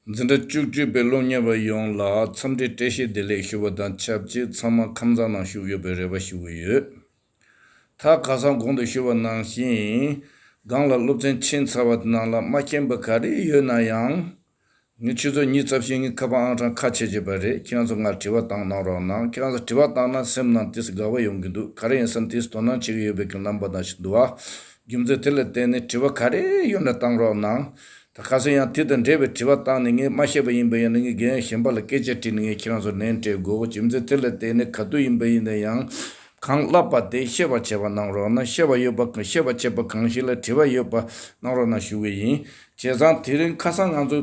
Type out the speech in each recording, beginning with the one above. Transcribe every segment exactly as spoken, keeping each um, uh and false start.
འཛིན་གྲྭ་བཅུ་གཅིག་པའི་སློབ་གཉེར་བ་ཡོངས་ལ་འཚམས་འདྲི་བཀྲ་ཤིས་བདེ་ལེགས་ཞུ་བ་དང་ཆབས་ཅིག་ཚང་མ་ཁམས་བཟང་ནང་བཞུགས་ཡོད་པའི་རེ་བ་ཞུ་གི་ཡོད། ད་ཁ་སང་གོང་དུ་ཞུས་པ་ནང་བཞིན། སྒང་ལ་སློབ་ཚན་ཕྱིན་ཚར་བ་དེ་ནང་ལ་མ་མཁྱེན་པ་ག་རེ་ཡོད་ན་ཡང་། ངས་ཆུ་ཚོད་གཉིས་ཙམ་ཞིག་ངའི་ཁ་པར་ཨང་གྲངས་ཁ་ཕྱེ་བྱས་པ་རེད། ཁྱེད་རང་ཚོ་ང་དྲི་བ་བཏང་གནང་རོགས་གནང་། ཁྱེད་རང་ཚོ་དྲི་བ་བཏང་ན་སེམས་ནང་ཏོག་ཙམ་དགའ་བ་ཡོང་གི་འདུག་ག་རེ་ཡིན་ཟེར་ན་ཏོག་ཙམ་དོ་སྣང་བྱེད་ཀྱི་ཡོད་པའི་གི་རྣམ་པ་དང་ཞིག་འདུག་ཨ། རྒྱུ་མཚན་དེ་ལ་བརྟེན་ནས་དྲི་བ་ག་རེ་ཡོད་ན་བཏང་རོགས་གནང་། ད་ཁ་སང་ཡང་དེ་དང་འབྲེལ་བའི་དྲི་བ་བཏང་ནས་ངས་མ་ཤེས་པ་ཡིན་པ་ཡིན་ན་ངས་རྒན་གཞན་པ་ལ་སྐད་ཆ་དྲིས་ནས་ངས་ཁྱེད་རང་ཚོར་ལན་སྤྲད་དགོས། རྒྱུ་མཚན་དེ་ལ་བརྟེན་ནས་ག་དུས་ཡིན་པ་ཡིན་ན་ཡང་། གང་བསླབས་པ་དེ་ཤེས་པར་བྱེད་པ་གནང་རོགས་གནང་། ཤེས་པ་ཡོད་པ་གང་ཤེས་པ་བྱེད་པ་གང་ཞིག་ལ་དྲི་བ་ཡོད་པ་གནང་རོགས་གནང་ཞུ་གི་ཡིན། བྱས་ཙང་དེ་རིང་ཁ་སང་ང་ཚོ་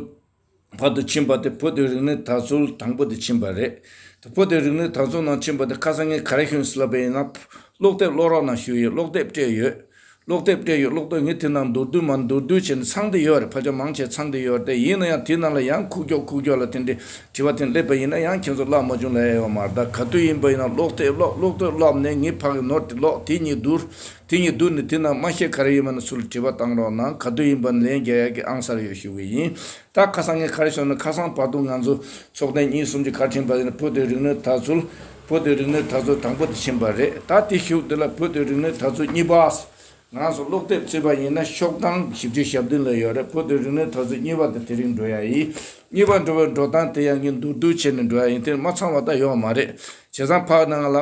བར་དུ་ཕྱིན་པ་དེ་བོད་དུ་རིག་གནས་དར་ཚུལ་དང་པོ་དེ་ཕྱིན་པ་རེད། དེ་བོད་དུ་རིག་གནས་དར་ཚུལ་ནང་ཕྱིན་པ་དེ་ཁ་སང་ངས་ག་རེ་ཞུས་ཟེར་ལབ་པ་ཡིན་ན། ཀློག་དེབ་ཀློག་རོགས་གནང་ཞུས་ཡོད། ཀློག་དེབ་སྤྲད་ཡོད། ཀློག་དེབ་སྤྲད་ཡོད། ཀློག་དེབ་ངས་དེ་ནང་མདོར་བསྡུས་མ་མདོར་བསྡུས་བྱས་ནས་ཚང་བསྡད་ཡོད་རེད། ཕལ་ཆེར་མང་ཆེ་ཚང་བསྡད་ཡོད་རེད། དེ་ཡིན་ན་ཡང་དེ་ནང་ལ་ཡང་ཁུག་ཀྱོག་ཁུག་ཀྱོག་ལ་དེ་འདྲའི་དྲི་བ་དེ་སླེབས་པ་ཡིན་ན་ཡང་ཁྱེད་ཚོ་བཀླག་མ་བྱུང་ལབ་ཡ་ཡོད་མ་རེད། ད་ག་དུས་ཡིན་པ་ཡིན་ན་ཀློག་དེབ་ཀློག་ཀློག་དེབ་ཀློག་ནས་ངའི་ཕ་གི་ནོར་དེ་ཀློག་དེ་གཉིས་བསྡུར། དེ་གཉིས་བསྡུར་ནས་དེ་ནང་མ་ཤེས་ག་རེ་ཡོད་མ་ན་ཚུར་དྲི་བ་བཏང་རོགས་གནང་། ག་དུས་ཡིན་པ་ལན་རྒྱག་ཡ་གི་ཨང་གསར་ཡོད་ཞུ་གི་ཡིན། ད་ཁ་སང་ངས་ག་རེ་ཞུས་ན་ཁ་སང་བར་དུ་ང་ཚོ་ཚོགས་ཐེངས་གཉིས་གསུམ་ཅིག་ག་རེ་ཕྱིན་པ་ཡིན་ན་བོད་དུ་རིག་གནས་དར་ཚུལ། བོད་དུ་རིག་གནས་དར་ཚུལ་དང་པོ་དེ་ཕྱིན་པ་རེད། ད་དེ་གཞུག་དེ་ལ་བོད་དུ་རིག་གནས་དར་ཚུལ་གཉིས་པ། ང་རང་ཚོ་ཀློག་དེབ་བརྩིས་པ་ཡིན་ན་ཤོག་གྲངས་བཞི་བཅུ་ཞེ་བདུན་ལ་ཡོད་རེད། བོད་དུ་རིག་གནས་དར་ཚུལ་གཉིས་པ་དེ་དེ་རིང་འགྲོ་ཡ་ཡིན། གཉིས་པ་འགྲོ་བའི་འགྲོ་སྟངས་དེ་ཡང་གི་མདོར་བསྡུས་བྱས་ནས་འགྲོ་ཡ་ཡིན། དེ་མ་ཚང་བ་ད་ཡོད་མ་རེད། བྱས་ཙང་ཕར་ནང་ལ།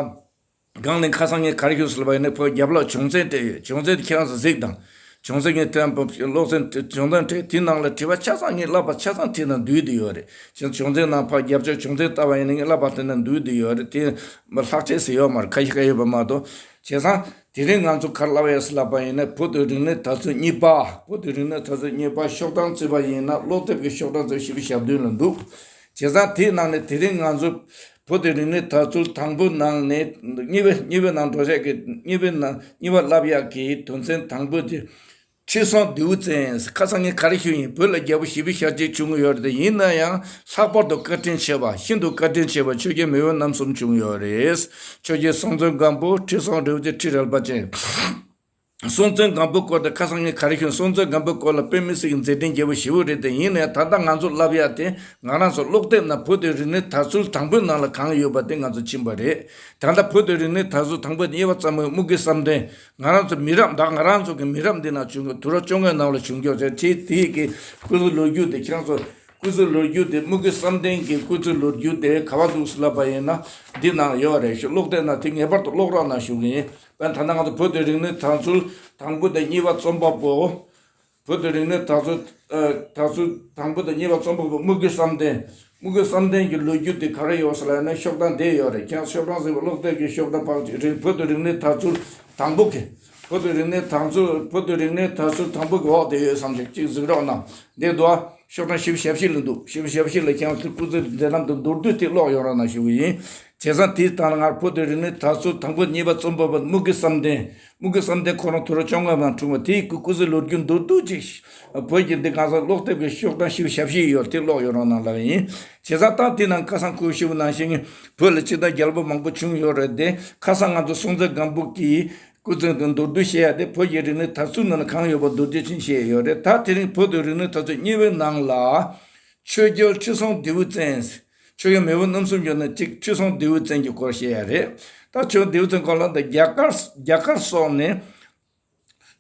སྒང་ནས་ཁ་སང་ངས་ག་རེ་ཞུས་ཟེར་ལབ་པ་ཡིན་ན་བོད་རྒྱབ་ལོགས་བྱུང་ཚན་སྤྲད་ཡོད། བྱུང་ཚན་དེ་ཁྱེད་རང་ཚོ་གཟིགས་དང་། བྱུང་ཚན་ངས་དེ་ཀློག་ཚན་བྱུང་ཚན་སྤྲད་དེའི་ནང་ལ་དྲི་བ་ཆ་ཚང་ངས་བསླབ་པ་ཆ་ཚང་དེ་ནང་འདུས་བསྡད་ཡོད་རེད། བྱས་ཙང་བྱུང་ཚན་ནང་ཕར་རྒྱབ་ཕྱོགས་བྱུང་ཚན་ལྟ་བ་ཡིན་ན་ངས་བསླབ་པ་དེ་ནང་འདུས་བསྡད་ཡོད་རེད། དེ་མ་ལྷག་བཅས་སུ་ཡོད་མ་རེད། ཁ་ཤས་ཁ་ཡོད་པ་མ་གཏོགས། བྱས་ཙང་དེ་རིང་ང་ཚོ་ག་རེ་བསླབ་ཡ་ཟེར་ལབ་པ་ཡིན་ན་བོད་དུ་རིག་གནས་དར་ཚུལ་གཉིས་པ། བོད་དུ་རིག་གནས་དར་ཚུལ་གཉིས་པ་ཤོག་གྲངས་བརྩིས་པ་ཡིན་ན་ཀློག་དེབ་ཀྱི་ཤོག་གྲངས་ཚོ་བཞི་བཅུ་ཞེ་བདུན་ལ་འདུག་བྱས་ཙང་དེའི་ནང་ནས་དེ་རིང་ང་ཚོ་བོད་དུ་རིག་གནས་དར་ཚུལ་དང་པོའི་ནང་ནས་གཉིས་པའི་གཉིས་པའི་ནང་འགྲོ་ཆེད་ཀྱི་གཉིས་པའི་ནང་གཉིས་པ་བསླབ་ཡག་གི་དོན་ཚན་དང་པོ་དེ་ཁྲི་སྲོང་ལྡེའུ་བཙན། ཁ་སང་ངས་ག་རེ་ཞུས་ཡིན། བོད་ལ་རྒྱལ་པོ་བཞི་བཅུ་ཞེ་གཅིག་བྱུང་ཡོད་རེད། ཡིན་ན་ཡང་ལྷག་པར་དུ་བཀའ་དྲིན་ཆེ་བ་ཤིན་ཏུ་བཀའ་དྲིན་ཆེ་བ་ཆོས་རྒྱལ་མེས་དབོན་རྣམ་གསུམ་བྱུང་ཡོད་རེད། ཆོས་རྒྱལ་སྲོང་བཙན་སྒམ་པོ། ཁྲི་སྲོང་ལྡེའུ་བཙན། ཁྲི་རལ་པ་ཅན། སྲོང་བཙན་སྒམ་པོའི་སྐོར་དེ་ཁ་སང་ངས་ག་རེ་ཞུས། སྲོང་བཙན་སྒམ་པོའི་སྐོར་ལ་དཔེ་མི་སྲིད་ཀྱི་མཛད་འཕྲིན་རྒྱས་པོ་ཞེ་པོ་རེད་དེ། ཡིན་ནའི་ད་ལྟ་ང་ཚོ་བསླབ་ཡ་དེ་ང་རང་ཚོ་ཀློག་དེབ་ནང་བོད་དུ་རིག་གནས་དར་ཚུལ་དང་པོའི་ནང་ལ་གང་ཡོད་པ་དེ་ང་ཚོ་ཕྱིན་པ་རེད། ད་ལྟ་བོད་དུ་རིག་གནས་དར་ཚུལ་དང་པོ་དེ་གཉིས་པ་བརྩམས་པའི་དམུ་དགེ་བསམ་གཏན། ང་རང་ཚོ་མི་རབས་ད་ང་རང་ཚོ་གི་མི་རབས་འདི་ནང་བྱུང་གི་དུས་རབས་བཅོ་ལྔའི་ནང་ལ་བྱུང་ཀྱོག་ཅེས་དེ་དེའི་གི་སྐུ་ཚེ་ལོ་རྒྱུས་དེ་ཁྱེད་རང་ཚོ་སྐུ་ཚེ་ལོ་རྒྱུས་དེ་དམུ་དགེ་བསམ་གཏན་གྱི་སྐུ་ཚེ་ལོ་རྒྱུས་དེ་ག་བ་འདུག་ཟེར་ལབ་པ་ཡིན་ན་འདི་ནང་ཡོད་རེད་ཞུ། ཀློག་དེབ་ནང་དེ་ངེས་པར་དུ་ཀློག་རོགས་གནང་ཞུ་གི་ཡིན། ད་ལྟ་ང་ཚོ་བོད་དུ་རིག་གནས་དར་ཚུལ་དང་པོ་དང་གཉིས་པ་རྩོམ་པ་པོ། བོད་དུ་རིག་གནས་དར་ཚུལ། ཨ། དར་ཚུལ་དང་པོ་དང་གཉིས་པ་རྩོམ་པ་པོ་དམུ་དགེ་བསམ་གཏན། དམུ་དགེ་བསམ་གཏན་གྱི་ལོ་རྒྱུས་དེ་ག་རེ་ཡོད་ཟེར་ལབ་ན་ཤོག་གྲངས་དེ་ཡོད་རེད། ཁྱེད་ཤོག་གྲངས་ཟེར་བ་ཀློག་དེབ་ཀྱི་ཤོག་གྲངས་ཕར་རིང་བོད་དུ་རིག་གནས་དར་ཚུལ་དང་པོ་གི། བོད་དུ་རིག་གནས་དར་ཚུལ། བོད་དུ་རིག་གནས་དར་ཚུལ་དང་པོ་གི་འོག་དེ་ཡོད་བསམ་ཞིག་ཅིག་གཟིགས་རོགས་གནང་། འདི་དུ་ཤོག་གྲངས་བཞི་བཅུ་ཞེ་བཞི་ལ་འདུག་བཞི་བཅུ་ཞེ་བཞི་ལ་ཁྱེད་རང་ཚོ་སྐུ་ཚེ་མཛད་རྣམ་དང་མདོར་བསྡུས་དེ་ཀློག་ཡོང་རོགས་གནང་ཞུ་གི་ཡིན། བྱས་ཙང་དེའི་སྟེང་ལ་ང་བོད་དུ་རིག་གནས་དར་ཚུལ་དང་པོ་གཉིས་པ་རྩོམ་པ་པོ་དམུ་དགེ་བསམ་གཏན། དམུ་དགེ་བསམ་གཏན་ཁོ་རང་དུས་རབས་བཅོ་ལྔ་པའི་ནང་འཁྲུངས་པ་དེའི་སྐུ་སྐུ་ཚེ་ལོ་རྒྱུས་མདོར་བསྡུས་ཅིག་བོད་ཀྱི་འདི་གང་ཟག་ཀློག་དེབ་ཀྱི་ཤོག་གྲངས་བཞི་བཅུ་ཞེ་བཞི་ཡོད་དེ་ཀློག་ཡོང་རོགས་གནང་ལབ་ཡིན། བྱས་ཙང་ད་དེ་ནང་ཁ་སང་ཁོས་ཞུས་པ་ནང་བཞིན་བོད་ལ་སྤྱིར་བཏང་རྒྱལ་པོ་མང་པོ་བྱུང་ཡོད་རེད་དེ། ཁ་སང་ང་ཚོ་སྲོང་བཙན་སྒམ་པོ་གི་སྐུ་ཚེ་དེ་མདོར་བསྡུས་བཤད་ཡ་དེ་བོད་ཀྱི་རིག་གནས་དར་ཚུལ་ནང་ལ་གང་ཡོད་པ་མདོར་བསྡུས་ཅིག་བཤད་ཡོད་རེད། ད་དེ་རིང་བོད་དུ་རིག་གནས་དར་ཚུལ་གཉིས་པའི་ནང་ལ། ཆོས་རྒྱལ་ཁྲི་སྲོང་ལྡེའུ་བཙན། ཆོས་རྒྱལ་མེས་དབོན་རྣམ་གསུམ་ཡོད་ན་གཅིག་ཁྲི་སྲོང་ལྡེའུ་བཙན་གྱི་སྐོར་བཤད་ཡ་རེད། ད་ཆོས་ལྡེའུ་བཙན་སྐོར་ལ་ད་རྒྱ་གར་རྒྱ་གར་སོགས་ནས་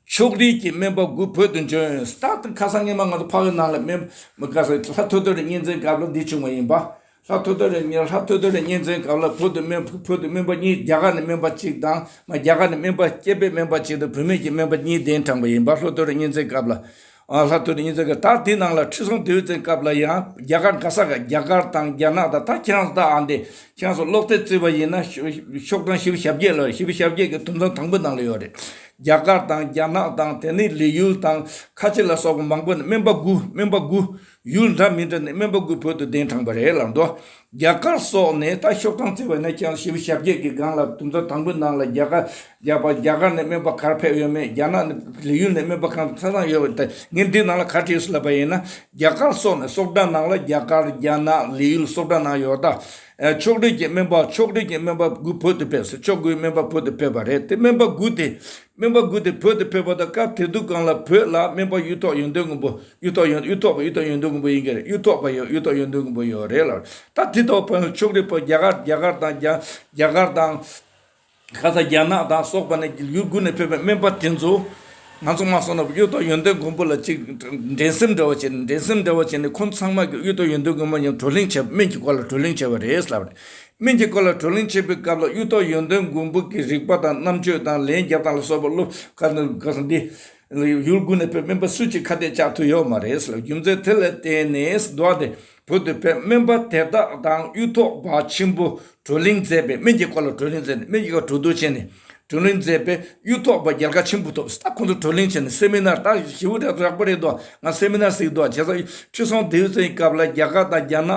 ཕྱོགས་རིས་ཀྱི་སྨན་པ་དགུ་བོད་དུ་བྱོན། ད་ལྟ་ཁ་སང་ཉི་མ་ང་ཚོ་ཕ་གི་ནང་ལ་སྨན་མི་དགའ་ས་ལྷ་ཐོ་ཐོ་རི་གཉན་བཙན་སྐབས་ལ་འདི་བྱུང་བ་ཡིན་པ། ལྷ་ཐོ་ཐོ་རི་ལྷ་ཐོ་ཐོ་རི་གཉན་བཙན་སྐབས་ལ་བོད་དུ་སྨན་བོད་དུ་སྨན་པ་གཉིས། རྒྱ་གར་ནས་སྨན་པ་གཅིག་དང་མ་རྒྱ་གར་ནས་སྨན་པ་སྐྱེས་པའི་སྨན་པ་གཅིག་དང་བུད་མེད་ཀྱི་སྨན་པ་གཉིས་གདན་དྲངས་པ་ཡིན་པ་ལྷ་ཐོ་ཐོ་རི་གཉན་བཙན་སྐབས་ལ། ཨ། ལྷ་ཐོ་ཐོ་རི་གཉན་བཙན་སྐབས། ད་དེ་ནང་ལ་ཁྲི་སྲོང་ལྡེའུ་བཙན་སྐབས་ལ་ཡང་རྒྱ་གར་ག་ས་ག་རྒྱ་གར་དང་རྒྱ་ནག་དང་། ད་ཁྱེད་རང་ཚོ་ད་ཨ་འདི་ཁྱེད་རང་ཚོ་ཀློག་དེབ་བརྩིས་པ་ཡིན་ན་ཤོག་ཤོག་གྲངས་བཞི་བཅུ་ཞེ་བརྒྱད་ལ་བཞི་བཅུ་ཞེ་བརྒྱད་ཀྱི་དུམ་ཚང་དང་པོའི་ནང་ལ་ཡོད་རེད། རྒྱ་གར་དང་རྒྱ་ནག་དང་དེ་ནས་ལི་ཡུལ་དང་ཁ་ཆེ་ལ་སོགས་པ་མང་པོ་ནས་སྨན་པ་དགུ། སྨན་པ་དགུ། ཡུལ་འདྲ་མི་འདྲ་ནས་སྨན་པ་དགུ་བོད་དུ་གདན་དྲངས་པ་རེད་ལབ་འདུག་རྒྱ་གར་སོགས་ནས་ད་ཤོག་གྲངས་བརྩིས་པ་ཡིན་ན་ཁྱེད་རང་བཞི་བཅུ་ཞེ་བརྒྱད་ཀྱི་སྒང་ལ་དུམ་ཚང་དང་པོའི་ནང་ལ་རྒྱ་གར་རྒྱ་པ་རྒྱ་གར་ནས་སྨན་པ་ག་རེ་ཕེབས་ཡོད་མེད། རྒྱ་ནག་ནས་ལི་ཡུལ་ནས་སྨན་པ་གང་ཆ་ཚང་ཡོད་པ་དེ། ངས་འདི་ནང་ལ་ག་རེ་བྲིས་སོང་ལབ་པ་ཡིན་ན་རྒྱ་གར་སོགས་ནས་སོག་སྒྲ་ནང་ལ་རྒྱ་གར་རྒྱ་ནག་ལི་ཡུལ་སོག་སྒྲ་ནང་ཡོད། ད་ ཕྱོགས་རིས་ཀྱི་སྨན་པ། ཕྱོགས་རིས་ཀྱི་སྨན་པ་དགུ་བོད་དུ་ཕེབས་སོ། ཕྱོགས་དགུའི་སྨན་པ་བོད་དུ་ཕེབས་པ་རེད། དེ་སྨན་པ་དགུ་དེ། སྨན་པ་དགུ་དེ་བོད་དུ་ཕེབས་པ་དང་། སྐབས་དེ་དུས་སྒང་ལ་བོད་ལ་སྨན་པ་གཡུ་ཐོག་ཡོན་ཏན་མགོན་པོ། གཡུ་ཐོག་ཡོན། གཡུ་ཐོག་པ། གཡུ་ཐོག་ཡོན་ཏན་མགོན་པོ་ཡིན་གྱི་རེད། གཡུ་ཐོག་པ་ཡོད། གཡུ་ཐོག་ཡོན་ཏན་མགོན་པོ་ཡོད་རེད་ལ། ད་དེ་ཐོག་བོད་ཕྱོགས་རིས་བོད། རྒྱ་གར། རྒྱ་གར་དང་རྒྱ། རྒྱ་གར་དང་། ཁ་ས་རྒྱ་ནག་དང་སོགས་པ་ནས་ཡུལ་དགུ་ནས་ཕེབས་པའི་སྨན་པ་དེ་ཚོ། ང་ཚོ་མ་སོང་ན་གཡུ་ཐོག་ཡོན་ཏན་མགོན་པོ་ལ་ཅིག་འགྲན་སེམས་འདྲ་བ་བྱས་ནས། འགྲན་སེམས་འདྲ་བ་བྱས་ནས་ཁོང་ཚང་མ་གིས་གཡུ་ཐོག་ཡོན་ཏན་མགོན་པོ་མཉམ་བགྲོ་གླེང་བྱས། སྨན་གྱི་སྐོར་ལ་བགྲོ་གླེང་བྱས་པ་རེད་ལབ་རེད། སྨན་གྱི་སྐོར་ལ་བགྲོ་གླེང་བྱེད་པའི་སྐབས་ལ་གཡུ་ཐོག་ཡོན་ཏན་མགོན་པོ་གི་རིག་པ་དང་རྣམ་དཔྱོད་དང་ལན་རྒྱབ་སྟངས་ལ་སོགས་པ་སློབ། ག་ནས་ག་ས་འདི། ཡུལ་དགུ་ནས་ཕེབས་སྨན་པ་སུ་གཅིག་ཁ་གཏད་བཅག་ཐུབ་ཡོད་མ་རེད་ལབ། རྒྱུ་མཚན་དེ་ལ་བརྟེན་ནས་འདུག་སྟེ། བོད་དུ་ཕེབས་སྨན་པ་དེ་དག་དང་གཡུ་ཐོག་པ་ཆེན་པོ་བགྲོ་གླེང་མཛད་པས། སྨན་གྱི་སྐོར་ལ་བགྲོ་གླེང་མཛད་ནས། སྨན་གྱི་སྐོར་གྲོས་བསྡུར་བྱས་ནས་བགྲོ་གླེང་མཛད་པས་གཡུ་ཐོག་པ་རྒྱལ་ཁ་ཆེན་པོ་ཐོབ། ད་ཁོང་ཚོ་བགྲོ་གླེང་བྱས་ནས་སེ་མི་ནར། ད་ཞེ་པོ་རག་པ་རེད་དོ། ང་སེ་མི་ནར་ཟེར་གྱི་འདུག་བྱས་ཙང་ཁྲི་སྲོང་ལྡེའུ་བཙན་གྱི་སྐབས་ལ་རྒྱ་གར་དང་རྒྱ་ནག་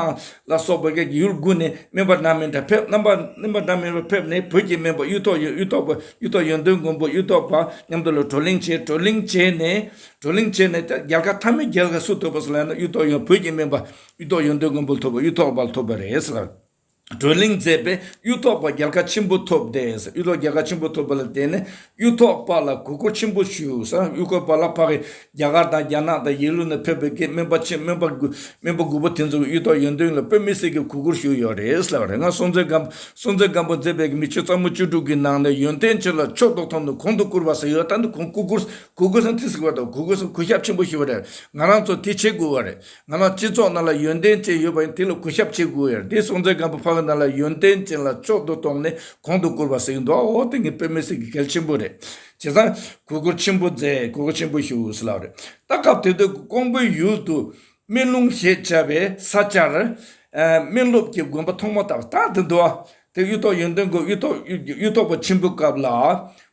ལ་སོགས་པ་གི་ཡུལ་དགུ་ནས་སྨན་པ་འདྲ་མི་འདྲ་ཕེབས། རྣམ་པ། སྨན་པ་འདྲ་མི་འདྲ་ཕེབས་ནས་བོད་ཀྱི་སྨན་པ་གཡུ་ཐོག་ཡོན། གཡུ་ཐོག་པ། གཡུ་ཐོག་ཡོན་ཏན་མགོན་པོ། གཡུ་ཐོག་པ་མཉམ་དུ་ལ་བགྲོ་གླེང་བྱས། བགྲོ་གླེང་བྱས་ནས། བགྲོ་གླེང་བྱས་ནས་ད་རྒྱལ་ཁ། མཐའ་མའི་རྒྱལ་ཁ་སུ་ཐོབ་པ་ཟེར་ལབ་ན། གཡུ་ཐོག་ཡོན། བོད་ཀྱི་སྨན་པ་གཡུ་ཐོག་ཡོན་ཏན་མགོན་པོ་ཐོབ་པ། གཡུ་ཐོག་པ་ཐོབ་པ་རེད་ཟེར། བགྲོ་གླེང་མཛད་པས་གཡུ་ཐོག་པ་རྒྱལ་ཁ་ཆེན་པོ་ཐོབ་སྟེ། གཡུ་ཐོག་རྒྱལ་ཁ་ཆེན་པོ་ཐོབ་པ་ལ་བརྟེན་ནས་གཡུ་ཐོག་པ་ལ་གུས་བཀུར་ཆེན་པོ་ཞུས་ཟེར། གཡུ་ཐོག་པ་ལ་ཕ་གི་རྒྱ་གར་དང་རྒྱ་ནག་དང་ཡུལ་ལུང་ནས་ཕེབས་པའི་གི་སྨན་པ་ཆེ། སྨན་པ་དགུ། སྨན་པ་དགུ་པོ་དེ་ཚོ་གིས་གཡུ་ཐོག་ཡོན་ཏན་ལ་དཔེ་མི་སྲིད་ཀྱི་གུས་བཀུར་ཞུས་ཡོད་རེད་ལབ་རེད། ང་སྲོང་བཙན་སྒམ། སྲོང་བཙན་སྒམ་པོ་མཛད་པའི་གི་མི་ཆོས་རྩ་མོ་བཅུ་དྲུག་གི་ནང་ནས་ཡོན་ཏན་ཅན་ལ་མཆོག་ཏུ་མཐོང་དུ་གོང་དུ་བཀུར་བ་ཟེར་ཡོད། ད་འདི་ཁོང་གུས་བཀུར། གུས་བཀུར་ཟེར་ན་ཏོག་ཙམ་བར་དུ། གུས་བཀུར་ཟེར་ན་གུས་ཞབས་ཆེན་པོ་ཞུ་བ་རེད། ང་རང་ཚོ་དེ་བྱེད་དགོས་པ་རེད། ང་རང་སྤྱི་ཚོགས་ནང་ལ་ཡོན་ཏན་ཅན་ཡོད་པ་ཡིན། དེ་ལ་གུས་ཞབས་བྱེད་དགོས་ཡོད་རེད། དེ་སྲོང་བཙན་སྒམ་པོ་ཕ་གི་ནང་ལ་ཡོན་ཏན་ཅན་ལ་མཆོག་ཏུ་མཐོང་ནས་གོང་དུ་བཀུར་བ་ཟེར་གྱི་འདུག་འོ་དེ་ངས་དཔེ་མི་སྲིད་ཀྱི་གལ་ཆེན་པོ་རེད། བྱས་ཙང་གུས་བཀུར་ཆེན་པོ་མཛད། གུས་བཀུར་ཆེན་པོ་ཞུ་ཟེར་ལབ་རེད། ད་སྐབས་དེ་དུས་ཀོང་པོའི་ཡུལ་དུ་སྨན་ལུང་ཞེས་བྱ་བའི་ས་ཆར། ཨ། སྨན་སློབ་ཀྱི་དགོན་པ་ཐོག་མ་བཏབ། ད་དེ་འདུག་ཨ། དེ་གཡུ་ཐོག་ཡོན་ཏན་མགོན། གཡུ་ཐོག། གཡུ་ཐོག་པ་ཆེན་པོའི་སྐབས་ལ།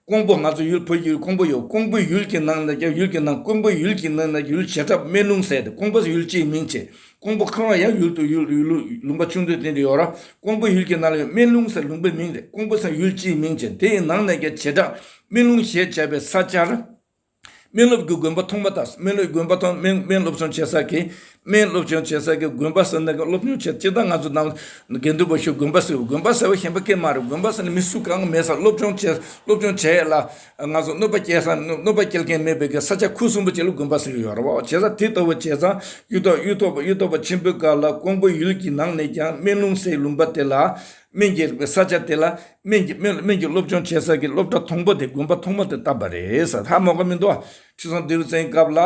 ཀོང་པོ། ང་ཚོ་ཡུལ། བོད་ཀྱི་ཡུལ་ཀོང་པོ་ཡོད། ཀོང་པོའི་ཡུལ་གྱི་ནང་ནས་ཀྱང་། ཡུལ་གྱི་ནང་། ཀོང་པོའི་ཡུལ་གྱི་ནང་ནས་ཡུལ་བྱེ་བྲག་སྨན་ལུང་ཟེར་ཏེ། ཀོང་པོ་ཟེར་ཡུལ་སྤྱིའི་མིང་བྱས། ཀོང་པོ་ཁོ་རང་ཡང་ཡུལ་དུ་ཡུལ། ཡུལ་ལུང་པ་ཆུང་དུ་དེ་འདྲ་ཡོད་ར། ཀོང་པོའི་ཡུལ་གྱི་ནང་ལ་ཡོད། སྨན་ལུང་ཟེར་ལུང་པའི་མིང་རེད། ཀོང་པོ་ཟེར་ཡུལ་སྤྱིའི་མིང་བྱས། དེ་ཡི་ནང་ནས་ཀྱང་བྱེ་བྲག་སྨན་ལུང་ཞེས་བྱ་བའི་ས་ཆར། སྨན་སློབ་ཀྱི་དགོན་པ་ཐོག་མ་བཏབ། སྨན་སློབ་དགོན་པ་ཐོག། སྨན། སྨན་སློབ་སྦྱོང་བྱེད་ས་གི། སྨན་སློབ་སྦྱོང་བྱེད་ས་གི་དགོན་པ་ཟེར་ན། སློབ་སྦྱོང་བྱེད། སྤྱིར་བཏང་ང་ཚོ་ནང་དགེ་འདུན་པ་ཞིག་དགོན་པ་ཟེར། དགོན་པ་ཟེར་བ་གཞན་པ་སྐད་མ་རེད། དགོན་པ་ཟེར་ན་མི་སུ་གང་མེད་ས། སློབ་སྦྱོང་བྱེད། སློབ་སྦྱོང་བྱེད་ཡ་ལ་ང་ཚོ་གནོད་པ་སྐྱེལ་ས། གནོད་པ་སྐྱེལ་མཁན་མེད་པའི་གི་ས་ཆ་ཁུ་སིམ་པོ་ཅིག་ལ་དགོན་པ་ཟེར་གྱི་ཡོད་རེད་བ། བྱས་ཙང་དེ་ལྟ་བུ་བྱས་ཙང་། གཡུ་ཐོག། གཡུ་ཐོག་པ། གཡུ་ཐོག་པ་ཆེན་པོའི་སྐབས་ལ་ཀོང་པོ་ཡུལ་གྱི་ནང་ནས་ཀྱང་སྨན་ལུང་ཟེར་ལུང་པ་དེ་ལ། སྨན་གྱི་ས་ཆ་དེ་ལ་སྨན་གྱི། སྨན། སྨན་གྱི་སློབ་སྦྱོང་བྱེད་ས་གི་སློབ་གྲྭ་དང་པོ་དེ། དགོན་པ་ཐོག་མ་དེ་བཏབ་པ་རེད་ཟེར། ཧ་མ་གོ་མི་འདུག་ཨ། ཁྲི་སྲོང་ལྡེའུ་བཙན་སྐབས་ལ་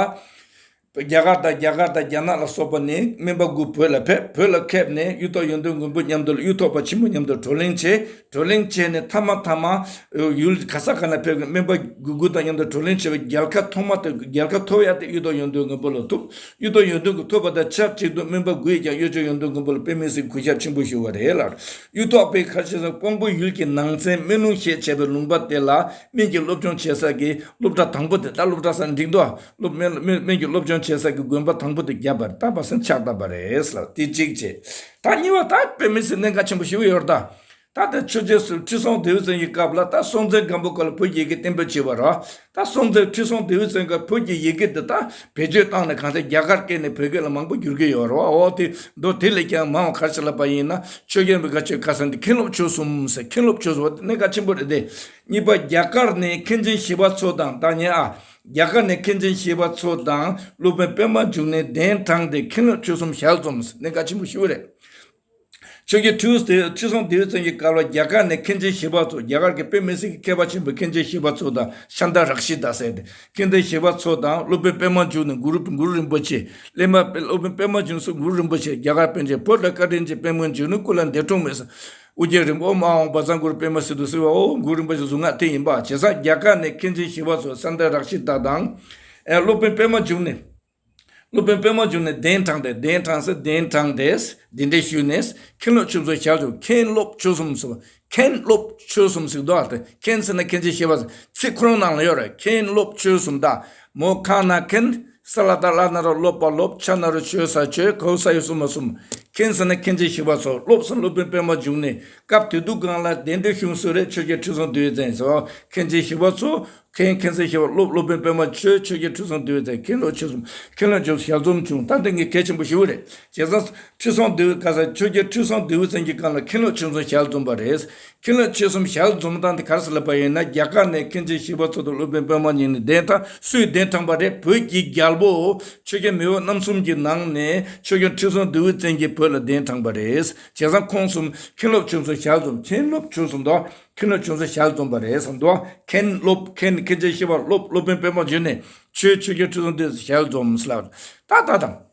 རྒྱ་གར་དང་། རྒྱ་གར་དང་རྒྱ་ནག་ལ་སོགས་པ་ནས་སྨན་པ་དགུ་བོད་ལ་ཕེབས། བོད་ལ་ཕེབས་ནས་གཡུ་ཐོག་ཡོན་ཏན་མགོན་པོ་མཉམ་དུ། གཡུ་ཐོག་པ་ཆེན་པོ་མཉམ་དུ་བགྲོ་གླེང་བྱས། བགྲོ་གླེང་བྱས་ནས་མཐའ་མ། མཐའ་མ་ཡུལ་ག་ས་ག་ནས་ཕེབས་པའི་སྨན་པ་དགུ་དགུ་དང་མཉམ་དུ་བགྲོ་གླེང་བྱས་པའི་རྒྱལ་ཁ་ཐོག་མ་དེ། རྒྱལ་ཁ་ཐོབ་ཡ་དེ་གཡུ་ཐོག་ཡོན་ཏན་མགོན་པོ་ལ་ཐོབ། གཡུ་ཐོག་ཡོན་ཏན་མགོན་པོ་ཐོབ་པ་དང་ཆབས་ཅིག་ཏུ་སྨན་པ་དགུ་ཡིས་ཀྱང་གཡུ་ཐོག་ཡོན་ཏན་མགོན་པོ་ལ་དཔེ་མི་སྲིད་གུས་ཞབས་ཆེན་པོ་ཞུ་བ་རེད་ལ། གཡུ་ཐོག་པས་ག་རེ་བྱས་ཟེར་ན། ཀོང་པོ་ཡུལ་གྱི་ནང་ཚན་སྨན་ལུང་ཞེས་བྱ་བའི་ལུང་པ་དེ་ལ་སྨན་གྱི་སློབ་སྦྱོང་བྱེད་ས་གི་སློབ་གྲྭ་དང་པོ་དེ། ད་སློབ་གྲྭ་ཟེར་ན་འགྲིག་འདུག་ཨ། སློབ། སྨན། སྨན། སྨན་གྱི་སློབ་སྦྱོང་བྱེད་ས་གི་དགོན་པ་དང་པོ་དེ་རྒྱབ་པ་རེད། ད་བ་སེམས་ཆགས་བཏང་པ་རེད་ལ། དེ་གཅིག་བྱས། ད་གཉིས་པ། ད་དཔེ་མི་སྲིད་གནད་འགག་ཆེན་པོ་ཞིག་ཡོད་རེད་ད། ད་དེ་ཆོས་རྒྱལ་སྲིད། ཁྲི་སྲོང་ལྡེའུ་བཙན་གྱི་སྐབས་ལ། ད་སྲོང་བཙན་སྒམ་པོ་སྐབས་ལ་བོད་ཀྱི་ཡི་གེ་གཏན་འབེབས་བྱས་པ་རེད། ད་སྲོང་བཙན། ཁྲི་སྲོང་ལྡེའུ་བཙན་སྐབས་བོད་ཀྱི་ཡི་གེ་འདི་ད་བེད་སྤྱོད་བཏང་ནས་གང་ཟག་རྒྱ་གར་སྐད་ནས་བོད་སྐད་ལ་མང་པོ་བསྒྱུར་གྱི་ཡོད་རེད་བ། འོ་དེ་འདུག་དེ་ལས་ཀྱང་མང་བ་ག་རེ་ལབ་པ་ཡིན་ན། ཆོས་རྒྱལ་པོའི་ག་ཆོས་ཁ་སང་དེ་མཁན་སློབ་ཆོས་གསུམ་ཟེར། མཁན་སློབ་ཆོས་གསུམ། འོ་དེ་གནད་འགག་ཆེན་པོ་རེད་དེ། གཉིས་པ། རྒྱ་གར་ནས་མཁན་ཆེན་ཞི་བ་འཚོ་དང་། ད་ཉན་ཨ། རྒྱ་གར་ནས་མཁན་ཆེན་ཞི་བ་འཚོ་དང་སློབ་དཔོན་པདྨ་འབྱུང་གནས་གདན་དྲངས་ཏེ་མཁན་སློབ་ཆོས་གསུམ་ཞལ་འཛོམས། གནད་འགག་ཆེན་པོ་ཞིག་རེད། ཆོས་རྒྱལ་ཁྲི་སྲོང་ལྡེའུ། ཁྲི་སྲོང་ལྡེའུ་བཙན་གྱི་སྐབས་ལ་རྒྱ་གར་ནས་མཁན་ཆེན་ཞི་བ་འཚོ། རྒྱ་གར་གྱི་དཔེ་མི་སྲིད་ཀྱི་མཁས་པ་ཆེན་པོ་མཁན་ཆེན་ཞི་བ་འཚོ་དང་། ཤཱནྟ་རཀྵི་ཏ་ཟེར་ཏེ། མཁན་ཆེན་ཞི་བ་འཚོ་དང་སློབ་དཔོན་པདྨ་འབྱུང་གནས། གུ་རུ། གུ་རུ་རིན་པོ་ཆེ། སློབ་དཔོན། སློབ་དཔོན་པདྨ་འབྱུང་གནས་སུ་གུ་རུ་རིན་པོ་ཆེ། རྒྱ་གར་པཎ་ཆེན། བོད་ལ་བཀའ་དྲིན་ཅན་པདྨ་འབྱུང་གནས། སྐུ་ལ་འདས་གྲོངས་མེད་ཟེར། ཨོ་རྒྱན་རིན་པོ། ཨོཾ་ཨཱཿཧཱུྃ་བཛྲ་གུ་རུ་པདྨ་སིདྡྷི་ཟེར་བ། ཨོ་གུ་རུ་རིན་པོ་ཆེ་གཟུངས་སྔགས་དེ་ཡིན་པ། བྱས་ཙང་རྒྱ་གར་ནས་མཁན་ཆེན་ཞི་བ་འཚོ། ཤཱནྟ་རཀྵི་ཏ་དང་། ཨེ། སློབ་དཔོན་པདྨ་འབྱུང་གནས། སློབ་དཔོན་པདྨ་འབྱུང་གནས་གདན་དྲངས་ཏེ། གདན་དྲངས་ཟེར། གདན་དྲངས་ཏེ་གདན་འདྲེན་ཞུས་ནས་མཁན་སློབ་ཆོས་གསུམ་ཞལ་འཛོམས། མཁན་སློབ་ཆོས་གསུམ་ཟེར་བ། མཁན་སློབ་ཆོས་གསུམ་ཟེར་འདུག་ཨ། དེ་མཁན་ཟེར་ན་མཁན་ཆེན་ཞི་བ་ཟེར། ཚིག་ཁོ་རང་ནང་ལ་ཡོད་རེད། མཁན་སློབ་ཆོས་གསུམ་ད། མོ་ཁ་ན་མཁན། ས་ལ་བཏགས་སླ་ན་རོ་སློབ་པ་སློབ། ཆ་ན་རོ་ཆོས་ས་ཆོས། གའོ་ས་ཡོ་གསུ་མ་གསུམ། མཁན་ཟེར་ན་མཁན་ཆེན་ཞི་བ་འཚོ། སློབ་ཟེར་ན་སློབ་དཔོན་པདྨ་འབྱུང་གནས། སྐབས་དེ་དུས་སྒང་ལ་གདན་འདྲེན་ཞུ་མཁན་སུ་རེད། ཆོས་རྒྱལ་ཁྲི་སྲོང་ལྡེའུ་བཙན་ཟེར་བ། མཁན་ཆེན་ཞི་བ་འཚོ། མཁན་མཁན་ཟེར་ཞི་བ། སློབ་སློབ་དཔོན་པདྨ། ཆོས་ཆོས་རྒྱལ་ཁྲི་སྲོང་ལྡེའུ་བཙན། མཁན་སློབ་ཆོས་གསུམ། མཁན་སློབ་ཆོས་གསུམ་ཞལ་འཛོམས་བྱུང་། ད་འདི་ངས་གལ་ཆེན་པོ་ཞེ་པོ་རེད། བྱས་ཙང་ཁྲི་སྲོང་ལྡེའུ་ག་ས་ཆོས་རྒྱལ་ཁྲི་སྲོང་ལྡེའུ་བཙན་གྱི་སྐབས་ལ་མཁན་སློབ་ཆོས་གསུམ་ཞལ་འཛོམས་པ་རེད། མཁན་སློབ་ཆོས་གསུམ་ཞལ་འཛོམས་སྟངས་དེ་ག་རེ་ཟེར་ལབ་པ་ཡིན་ན། རྒྱ་གར་ནས་མཁན་ཆེན་ཞི་བ་འཚོ་དང་སློབ་དཔོན་པདྨ་འབྱུང་གནས་གདན་དྲངས། སུས་གདན་དྲངས་པ་རེད། བོད་ཀྱི་རྒྱལ་པོ་ཆོས་རྒྱལ་མེས་དབོན་རྣམ་གསུམ་གྱི་ནང་ནས་ཆོས་རྒྱལ་ཁྲི་སྲོང་ལྡེའུ་བཙན་གྱིས་བོད་ལ་གདན་དྲངས་པ་རེད། བྱས་ཙང་ཁོང་གསུམ་མཁན་སློབ་ཆོས་གསུམ་ཞལ་འཛོམས། མཁན་སློབ་ཆོས་གསུམ་དང་མཁན་སློབ་ཆོས་གསུམ་ཞལ་འཛོམས་པ་རེད་བསམ་འདུག་མཁན་སློབ། མཁན་མཁན་ཆེན་ཞི་བ། སློབ་སློབ་དཔོན་པདྨ་འབྱུང་གནས། ཆོས་ཆོས་རྒྱལ་ཁྲི་སྲོང་ལྡེའུ་བཙན་ཞལ་འཛོམས་ལབ། ད་ད་དང་།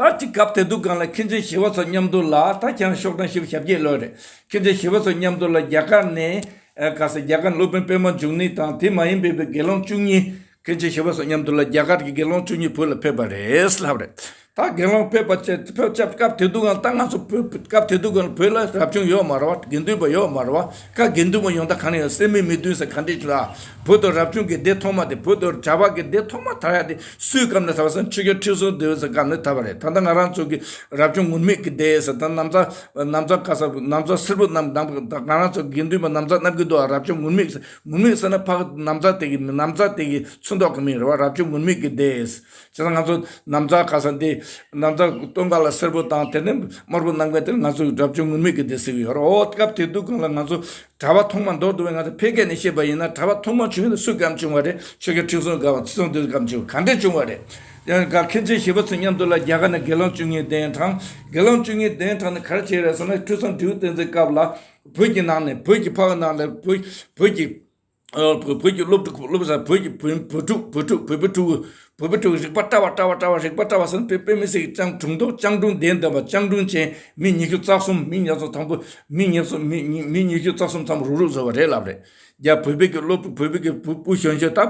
ད་ཅིག་སྐབས་དེ་དུས་སྒང་ལ་མཁན་ཆེན་ཞི་བ་འཚོ་མཉམ་དུ་ལ། ད་ཁྱེད་རང་ཤོག་གྲངས་བཞི་བཅུ་ཞེ་བརྒྱད་ལོས་རེད། མཁན་ཆེན་ཞི་བ་འཚོ་མཉམ་དུ་ལ་རྒྱ་གར་ནས་ཨ་ག་ས་རྒྱ་གར་སློབ་དཔོན་པདྨ་འབྱུང་གནས་དང་དེ་མ་ཡིན་པའི་དགེ་སློང་བཅུ་གཉིས། མཁན་ཆེན་ཞི་བ་འཚོ་མཉམ་དུ་ལ་རྒྱ་གར་གྱི་དགེ་སློང་བཅུ་གཉིས་བོད་ལ་ཕེབས་པ་རེད་ལབ་རེད། ད་དགེ་སློང་ཕེབས་པ་བཅས་ཕེབས་སྐབས་སྐབས་དེ་དུས་སྒང་ད་ང་ཚོ་བོད་སྐབས་དེ་དུས་སྒང་བོད་ལ་རབ་བྱུང་ཡོད་མ་རེད་བ། དགེ་འདུན་པ་ཡོད་མ་རེད་བ། ཁ་དགེ་འདུན་པ་ཡོང་ད་ག་ནས་ཡོང་། སད་མི་མི་བདུན་ཟེར་ག་འདྲས་བྱུང་ལ། བོད་དུ་རབ་བྱུང་གི་སྡེ་ཐོག་མ་དེ། བོད་དུ་གྲྭ་པ་གི་སྡེ་ཐོག་མ་དར་ཡ་དེ་སུའི་སྐབས་ནས་དར་བ་ཟེར་ན་ཆོས་རྒྱལ་ཁྲི་སྲོང་ལྡེའུ་བཙན་སྐབས་ནས་དར་བ་རེད། ད་ལྟ་ང་རང་ཚོ་གི་རབ་བྱུང་ངུར་སྨྲིག་གི་སྡེ་ཟེར། ད་ན་བཟའ་ན་བཟའ་ག་ས་ན་བཟའ་སེར་པོ་རྣམས་དང་ང་རང་ཚོ་དགེ་འདུན་པ་ན་བཟའ་བསྣམས་ཀྱི་འདུག་རབ་བྱུང་ངུར་སྨྲིག་ཟེར། ངུར་སྨྲིག་ཟེར་ན་ཕ་གི་ན་བཟའ་དེ་གི་ན་བཟའ་དེ་གི་ཚོན་མདོག་གི་མིང་རེད་བ། རབ་བྱུང་ངུར་སྨྲིག་གི་སྡེ། བྱས་ཙང་ང་ཚོ་ན་བཟའ་ག་ས་འདི་ན་བཟའ་སྟོད་འགག་ལ་སེར་པོ་དང་དེ་ནས་དམར་པོ་རྣམས་ཀྱི་དེ་ང་ཚོ་རབ་བྱུང་ངུར་སྨྲིག་གི་སྡེ་ཟེར་གྱི་ཡོད་རེད། འོ་སྐབས་དེ་དུས་སྒང་ལ་ང་ཚོ་གྲྭ་པ་ཐོག་མ་མདོར་བསྡུ་བའི་ང་ཚོ་ཕལ་སྐད་ནས་བཤད་པ་ཡིན་ན་གྲྭ་པ་ཐོག་མ་བྱུང་ཡོད་ན་སུའི་སྐབས་བྱུང་བ་རེད། ཆོས་རྒྱལ་ཁྲི་སྲོང་སྐབས། ཁྲི་སྲོང་ལྡེའུ་སྐབས་བྱུང་ག་འདྲས་བྱུང་བ་རེད། ཡང་ག་མཁན་ཆེན་ཞི་བ་འཚོ་མཉམ་དུ་ལ་རྒྱ་གར་ནས་དགེ་སློང་བཅུ་གཉིས་གདན་དྲངས། དགེ་སློང་བཅུ་གཉིས་གདན་དྲངས་ནས་ག་རེ་བྱས་རེད་ཟེར་ན། ཁྲི་སྲོང་ལྡེའུ་བཙན་གྱི་སྐབས་ལ་བོད་ཀྱི་ནང་ནས་བོད་ཀྱི་ཕ་གི་ནང་ལ་བོད་བོད་ཀྱི་ཨ་བོད་བོད་ཀྱི་སློབ་ཕྲུག་སློབ་ཟ་བོད་ཀྱི་བོད་བོད་ཕྲུག་བོད་ཕྲུག་བོད་ཕྲུག་བོད་ཕྲུག་རིག་པ་བཀྲ་བ་བཀྲ་བ་བཀྲ་བ་རིག་པ་བཀྲ་བ་ཟེར་ན་དཔེ་དཔེ་མི་སྲིད་ཀྱི་སྤྱང་གྲུང་དང་སྤྱང་གྲུང་ལྡན་ལྡན་པ་སྤྱང་གྲུང་ཅན། མི་ཉི་ཤུ་རྩ་གསུམ། མི་ཉི་ཤུ་དང་པོ་མི་ཉི་ཤུ་མི་མི་མི་ཉི་ཤུ་རྩ་གསུམ་ཙམ་རུག་རུག་བཟོ་བ་རེད་ལབ་རེད། རྒྱ་བོད་པའི་གི་སློབ་བོད་པའི་གི་བུ་བུ་གཞོན་གཞོན་ད་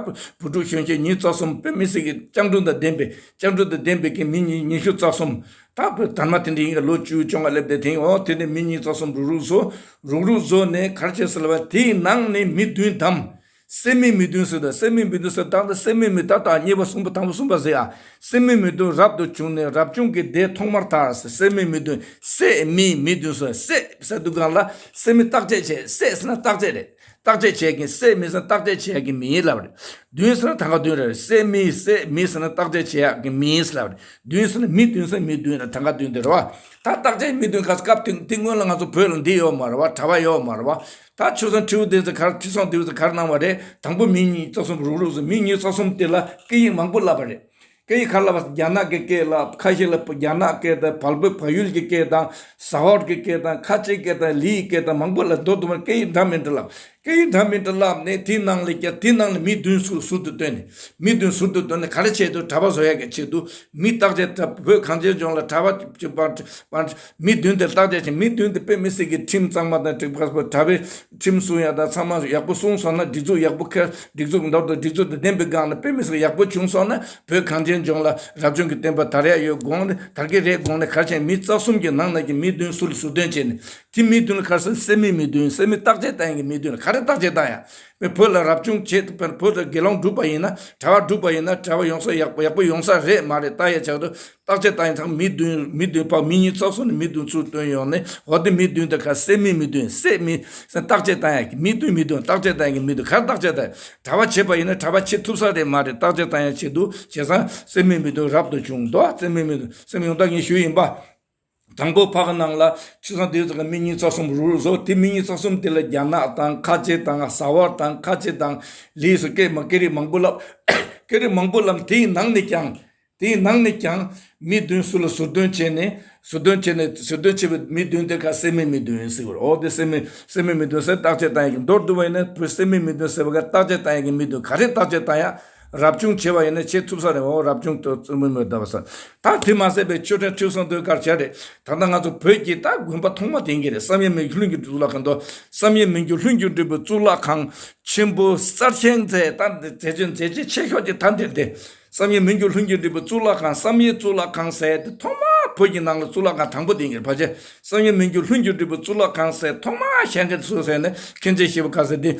བུ་ཕྲུག་གཞོན་གཞོན་ཉི་ཤུ་རྩ་གསུམ། དཔེ་མི་སྲིད་ཀྱི་སྤྱང་གྲུང་དང་ལྡན་པའི་སྤྱང་གྲུང་དང་ལྡན་པའི་གི་མི་ཉི་ཉི་ཤུ་རྩ་གསུམ། ད་བོད་དར་མ་དེ་འདྲ་ཡིན་ག་ལོ་བཅུ་བཅོ་ལྔ་སླེབས་དེ་དེང་འོ་དེ་ནས་མི་ཉི་ཤུ་རྩ་གསུམ་རུག་རུག་བཟོ། རུག་རུག་བཟོ་ནས་ག་རེ་བྱས་ཟེར་ལབ་པ། དེའི་ནང་ནས་མི་བདུན་བདམས། སད་མི་མི་བདུན་ཟེར་ད། སད་མི་མི་བདུན་ཟེར་ད་ད་སད་མི་མི་ད་ད་གཉིས་པ་གསུམ་པ་དང་པོ་གསུམ་པ་ཟེར་ཡ། སད་མི་མི་བདུན་རབ་ཏུ་བྱུང་ནས་རབ་བྱུང་གི་སྡེ་ཐོག་མར་དར་ཟེར། སད་མི་མི་བདུན། སད་མི་མི་བདུན་ཟེར། སད་ཟེར་དུས་སྒང་ལ་སད་མི་བརྟག་དཔྱད་བྱས། སད་ཟེར་ན་བརྟག་དཔྱད་རེད། བརྟག་དཔྱད་བྱས་ཀྱི། སད་མི་ཟེར་ན་བརྟག་དཔྱད་བྱས་ཀྱི་མི་ལབ་རེད། བདུན་ཟེར་ན་ཐང་ག་བདུན་རེད། སད་མི་སད་མི་ཟེར་ན་བརྟག་དཔྱད་བྱས་ཀྱི་མི་ལབ་རེད། བདུན་ཟེར་ན་མི་བདུན་ཟེར་མི་བདུན་རེད། ཐང་ག་བདུན་དེ་རེད་བ། ད་བརྟག་དཔྱད་མི་བདུན་ག་ས་སྐབས་དེ་དེ་སྔོན་ལ་ང་ཚོ་བོད་ལ་འདི་ཡོད་མ་རེད་བ། གྲྭ་པ་ཡོད་མ་རེད་བ། ད་ཆོས་སྲུང་ཁྲི་སྲོང་ལྡེའུ་བཙན་ག་རེ་ཁྲི་སྲོང་ལྡེའུ་བཙན་ག་རེ་གནང་བ་རེད། དང་པོ་མི་ཉི་ཤུ་རྩ་གསུམ་རུག་རུག་ཟེར། མི་ཉི་ཤུ་རྩ་གསུམ་དེ་ལ་སྐད་ཡིག་མང་པོ་བསླབས་པ་རེད། སྐད་ཡིག་ག་རེ་བསླབས་པ། རྒྱ་ནག་གི་སྐད་བསླབས། ཁ་ཤས་ལ་རྒྱ་ནག་སྐད་དང་བལ་པོ་བལ་ཡུལ་གྱི་སྐད་དང་ཟ་ཧོར་གྱི་སྐད་དང་ཁ་ཆེ་སྐད་དང་ལིའི་སྐད་དང་མང་པོ་ལ་མདོར་བསྡུ་བ་སྐད་ཡིག་འདྲ་མི་འདྲ་བསླབས། སྐད་ཡིག་འདྲ་མི་འདྲ་བསླབས་ནས་དེའི་ནང་ལ་ཀྱང་དེའི་ནང་ལ་མི་བདུན་ཟུར་ཟུར་དུ་བཏོན་ནས། མི་བདུན་ཟུར་དུ་བཏོན་ནས་ག་རེ་ཆེད་དུ། གྲྭ་པ་བཟོ་ཡག་གི་ཆེད་དུ། མི་བརྟག་དཔྱད། བོད་གངས་ཅན་ལྗོངས་ལ་གྲྭ་པ་གཅིག་པ་པ་མི་བདུན་དེ་བརྟག་དཔྱད་བྱས། མི་བདུན་དེ་དཔེ་མི་སྲིད་ཀྱི་ཁྲིམས་གཙང་མ་དང་འགྲིག་པ། གྲྭ་པའི་ཁྲིམས་སྲུང་ཡག་དང་ཚང་མ་ཡག་པོ་སྲུང་སོང་ན། སྒྲིག་འཛུགས་ཡག་པོ་ཁེ་སྒྲིག་འཛུགས་མདོར་དུ་སྒྲིག་འཛུགས་དང་ལྡན་པའི་སྒང་ལ་དཔེ་མི་སྲིད་ཡག་པོ་བྱུང་སོང་ན། བོད་གངས་ཅན་ལྗོངས་ལ་རབ་བྱུང་གི་བསྟན་པ་དར་ཡག་ཡོད་དགོངས་ནས། དར་གྱི་རེད་དགོངས་ནས། ག་རེ་བྱས། མི་རྩ་གསུམ་གྱི་ནང་ན་གི་མི་བདུན་ཟུར་ལ་ཟུར་འདོན་བྱས་ནས། དེ་མི་བདུན་ལ་ག་རེ་ཟེར། སད་མི་མི་བདུན། སད་མི་བརྟག་དཔྱད་བཏང་ཡག་གི་མི་བདུན་ལ། ག་རེ་བརྟག་དཔྱད་བཏང་ཡག་བོད་ལ་རབ་བྱུང་བྱེད། བོད་ལ་དགེ་སློང་སྒྲུབ་པ་ཡིན་ན། གྲྭ་པ་སྒྲུབ་པ་ཡིན་ན། གྲྭ་པ་ཡོང་ས་ཡག་པོ་ཡག་པོ་ཡོང་ས་རེད་མ་རེད་ལྟ་ཡག་ཆེད་དུ་བརྟག་དཔྱད་བཏང་ཡག་ཚང་མི་བདུན། མི་བདུན་པ་མི་ཉི་ཤུ་རྩ་གསུམ་ནས་མི་བདུན་ཚུར་བཏོན་ཡོང་ནས། འོ་དེ་མི་བདུན་དེ་ག་སད་མི་མི་བདུན། སད་མི་ཟེར་བརྟག་དཔྱད་བཏང་ཡག་གི་མི་བདུན། མི་བདུན་བརྟག་དཔྱད་བཏང་ཡག་གི་མི་བདུན། ག་རེ་བརྟག་དཔྱད་བཏང་། གྲྭ་པ་བྱེད་པ་ཡིན་ན་གྲྭ་པ་བྱེད་ཐུབ་ས་རེད་མ་རེད་བརྟག་དཔྱད་བཏང་ཡག་ཆེད་དུ། བྱས་ཙང་སད་མི་མི་བདུན་རབ་ཏུ་བྱུང་འདུག་སད་མི་མི་བདུན། སད་མི་ཡོང་ད་ངས་ཞུས་ཡིན་པ། དང་པོ་ཕ་གི་ནང་ལ་ཁྲི་སྲོང་ལྡེའུ་བཙན་གྱིས་མི་ཉི་ཤུ་རྩ་གསུམ་རུག་རུག་བཟོས། དེ་མི་ཉི་ཤུ་རྩ་གསུམ་དེ་ལ་རྒྱ་ནག་དང་ཁ་ཆེ་དང་ཟ་ཧོར་དང་ཁ་ཆེ་དང་ལིའི་སོགས་སྐད་མ་སྐད་རིགས་མང་པོ་བསླབས། སྐད་རིགས་མང་པོ་བསླབས། དེའི་ནང་ནས་ཀྱང་དེའི་ནང་ནས་ཀྱང་མི་བདུན་ཟུར་ལ་ཟུར་འདོན་བྱས་ནས། ཟུར་འདོན་བྱས་ནས། ཟུར་འདོན་བྱས་པའི་མི་བདུན་དེ་ག་སད་མི་མི་བདུན་ཟེར་བ་རེད། འོ་དེ་སད་མི་སད་མི་མི་བདུན་ཟེར་བརྟག་དཔྱད་བཏང་ཡག་གི། མདོར་བསྡུ་བ་ཡིན་ན་བོད་སད་མི་མི་བདུན་ཟེར་བ་ག་བརྟག་དཔྱད་བཏང་ཡག་གི་མི་བདུན། ག་རེ་བརྟག་དཔྱད་བཏང་ཡག་རབ་བྱུང་བྱས་པ་ཡིན་ན་བྱེད་ཐུབ་ས་རེད། འོ་རབ་བྱུང་དུ་བཙུན་མོའི་མོས་བསྡད་པ་ས། ད་དེ་མ་ཟད་པའི་ཆོས་ཁྲིམས་ཁྲིམས་སྲུང་དེ་གར་བྱས་རེད། ད་ལྟ་ང་ཚོ་བོད་ཀྱི་ད་དགོན་པ་ཐོག་མ་དེ་ཡིན་གྱི་རེད། བསམ་ཡས་མི་འགྱུར་ལྷུན་གྱིས་གྲུབ་གཙུག་ལག་ཁང་དུ། བསམ་ཡས་མི་འགྱུར་ལྷུན་གྱིས་གྲུབ་པའི་གཙུག་ལག་ཁང་ཆེན་པོ་གསར་བཞེངས་མཛད། ད་འདི་མཛད་རྗེས་མཛད་རྗེས་ཆེ་ཤོས་ཀྱི་ད་འདིར་དེ། བསམ་ཡས་མི་འགྱུར་ལྷུན་གྱིས་གྲུབ་པའི་གཙུག་ལག་ཁང་། བསམ་ཡས་གཙུག་ལག་ཁང་ཟེར་དེ་ཐོག་མ་བོད་ཀྱི་ནང་ལ་གཙུག་ལག་ཁང་དང་པོ་དེ་ཡིན་གྱི་རེད། ཕལ་ཆེར་བསམ་ཡས་མི་འགྱུར་ལྷུན་གྱིས་གྲུབ་པའི་གཙུག་ལག་ཁང་ཟེར་ཐོག་མ་བཞེངས་མཁན་སུ་ཟེར་ན་མཁན་ཆེན་ཞི་བ་ག་ཟེར་དེ།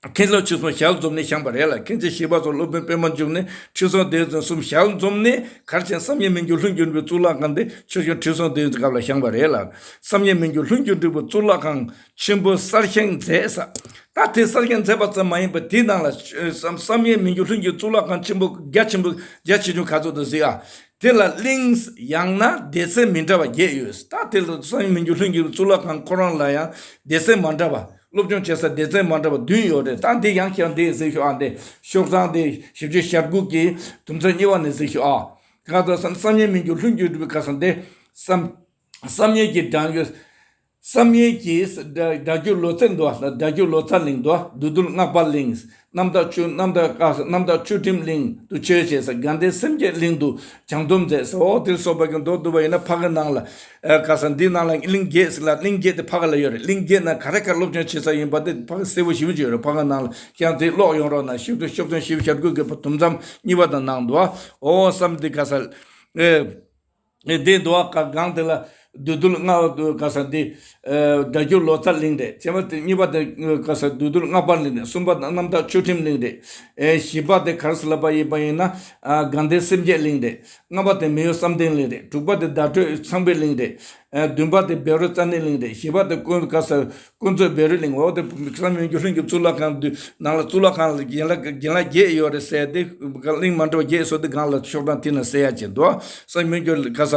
མཁན་སློབ་ཆོས་གསུམ་ཞལ་འཛོམས་ནས་བཞེངས་པ་རེད་ལ། མཁན་ཆེན་ཞི་བ་འཚོ་སློབ་དཔོན་པད་མ་འབྱུང་གནས་ཁྲི་སྲོང་ལྡེའུ་བཙན་གསུམ་ཞལ་འཛོམས་ནས་ག་རེ་བྱས། བསམ་ཡས་མི་འགྱུར་ལྷུན་གྱིས་གྲུབ་པའི་གཙུག་ལག་ཁང་དེ་ཆོས་སྐྱོང་ཁྲི་སྲོང་ལྡེའུ་བཙན་སྐབས་ལ་བཞེངས་པ་རེད་ལ། བསམ་ཡས་མི་འགྱུར་ལྷུན་གྱིས་གྲུབ་པའི་གཙུག་ལག་ཁང་ཆེན་པོ་གསར་བཞེངས་མཛད་ས། ད་དེ་གསར་བཞེངས་མཛད་པ་ཙམ་མ་ཡིན་པར་དེའི་ནང་ལ་བསམ་བསམ་ཡས་མི་འགྱུར་ལྷུན་གྱིས་གཙུག་ལག་ཁང་ཆེན་པོ་རྒྱ་ཆེན་པོ་རྒྱ་ཆེ་ཆུང་ག་ཚོད་འདུག་གཟིགས་ཨ། དེ་ལ་གླིང་ཡང་ན་སྡེ་ཚན་མི་འདྲ་བ་བརྒྱད་ཡོད། ད་དེ་ལ་བསམ་ཡས་མི་འགྱུར་ལྷུན་གྱིས་གཙུག་ལག་ཁང་ཁོ་རང་ལ་ཡང་སྡེ་ཚན་མ་འདྲ་བ། སློབ་སྦྱོང་བྱེད་ས་སྡེ་ཚན་མ་འདྲ་བ་བདུན་ཡོད་རེད། ད་འདི་ཡང་བཞག་འདི་གཟིགས་ཤོག་ཨ། འདི་ཤོག་གྲངས་འདི་བཞི་བཅུ་ཞེ་དགུ་གི་དུམ་ཚན་གཉིས་པ་ནས་གཟིགས་ཤོག་ཨ། གང་ལྟར་བསམ་བསམ་ཡས་མི་འགྱུར་ལྷུན་གྱིས་གྲུབ་པའི་ཁ་སང་འདི་བསམ་བསམ་ཡས་ཀྱི་སྒྲ་སྒྱུར། བསམ་ཡས་ཀྱི་སྒྲ་སྒྲ་སྒྱུར་ལོ་ཙཱ་འདུག་སྒྲ་སྒྱུར་ལོ་ཙཱ་གླིང་འདུག་བདུད་འདུལ་སྔགས་པ་གླིང་། རྣམ་དག་ཆོས་རྣམ་དག་ཀ་རྣམ་དག་ཆོས་ཁྲིམས་གླིང་དུ་ཆོས་བྱེད་ས། དགའ་ལྡན་སེམས་བསྐྱེད་གླིང་དུ་བྱང་སྡོམ་མཛད་ཟེར། འོ་དེ་ལ་སོགས་པ་གི་མདོར་བསྡུ་བ་ཡིན་ན་ཕ་གི་ནང་ལ་ཨ་ག་ས་འདི་ནང་ལ་གླིང་བརྒྱད་ཟེར་ལ། གླིང་བརྒྱད་དེ་ཕ་གི་ལ་ཡོད་རེད། གླིང་བརྒྱད་ན་ག་རེ་ག་རེ་སློབ་སྦྱོང་བྱེད་ས་ཡིན་པ་དེ་ཕ་གི་གསལ་པོ་ཞེ་པོ་ཅིག་ཡོད་རེད། ཕ་གི་ནང་ལ་ཀྱང་དེ་ཀློག་ཡོང་རོགས་གནང་། ཤོག་དྲིལ་ཤོག་ཚོན་བཞི་བཅུ་ཞེ་དགུ་གི་དུམ་མཚམས་གཉིས་པ་དང་ནང་དུ་ཨ། འོ་བསམ་འདི་ག་ས་ཨེ། འདི་འདུག་ག་སྒང་དེ་ལ་བདུད་འདུལ་སྔགས་ག་ས་འདི་སྒྲ་སྒྱུར་ལོ་ཙཱ་གླིང་རེད། བྱས་པ་དེ་གཉིས་པ་དེ་ག་ས་བདུད་འདུལ་སྔགས་པ་གླིང་རེད། གསུམ་པ་དེ་རྣམ་དག་ཆོས་ཁྲིམས་གླིང་རེད། ཨེ་བཞི་པ་དེ་ག་རེ་ཟེར་ལབ་པ་ཡིན་པ་ཡིན་ན་ཨ་དགའ་ལྡན་སེམས་བསྐྱེད་གླིང་རེད། ལྔ་པ་དེ་མི་གཡོ་བསམ་གཏན་གླིང་རེད། དྲུག་པ་དེ་བརྡ་སྤྲོད་ཚངས་པའི་གླིང་རེད། ཨ་བདུན་པ་དེ་བཻ་རོ་ཙཱ་ནའི་གླིང་རེད། བཞི་པ་དེ་ཀུན་ག་ས་ཀུན་རྫོབ་བཻ་རོའི་གླིང་། འོ་དེ་བསམ་ཡས་མི་འགྱུར་ལྷུན་གྱིས་གཙུག་ལག་ཁང་དུ་ནང་ལ་གཙུག་ལག་ཁང་ལ་རྒན་ལགས་རྒན་ལགས་བརྒྱད་ཡོད་རེད་ཟེར་ཏེ་གླིང་མ་འདྲ་བ་བརྒྱད་སོགས་དེ་སྒང་ལ་ཤོག་གྲངས་དེ་ན་གསལ་ཡ་ཅིག་འདུག་བསམ་ཡས་མི་འགྱུར་ག་ས་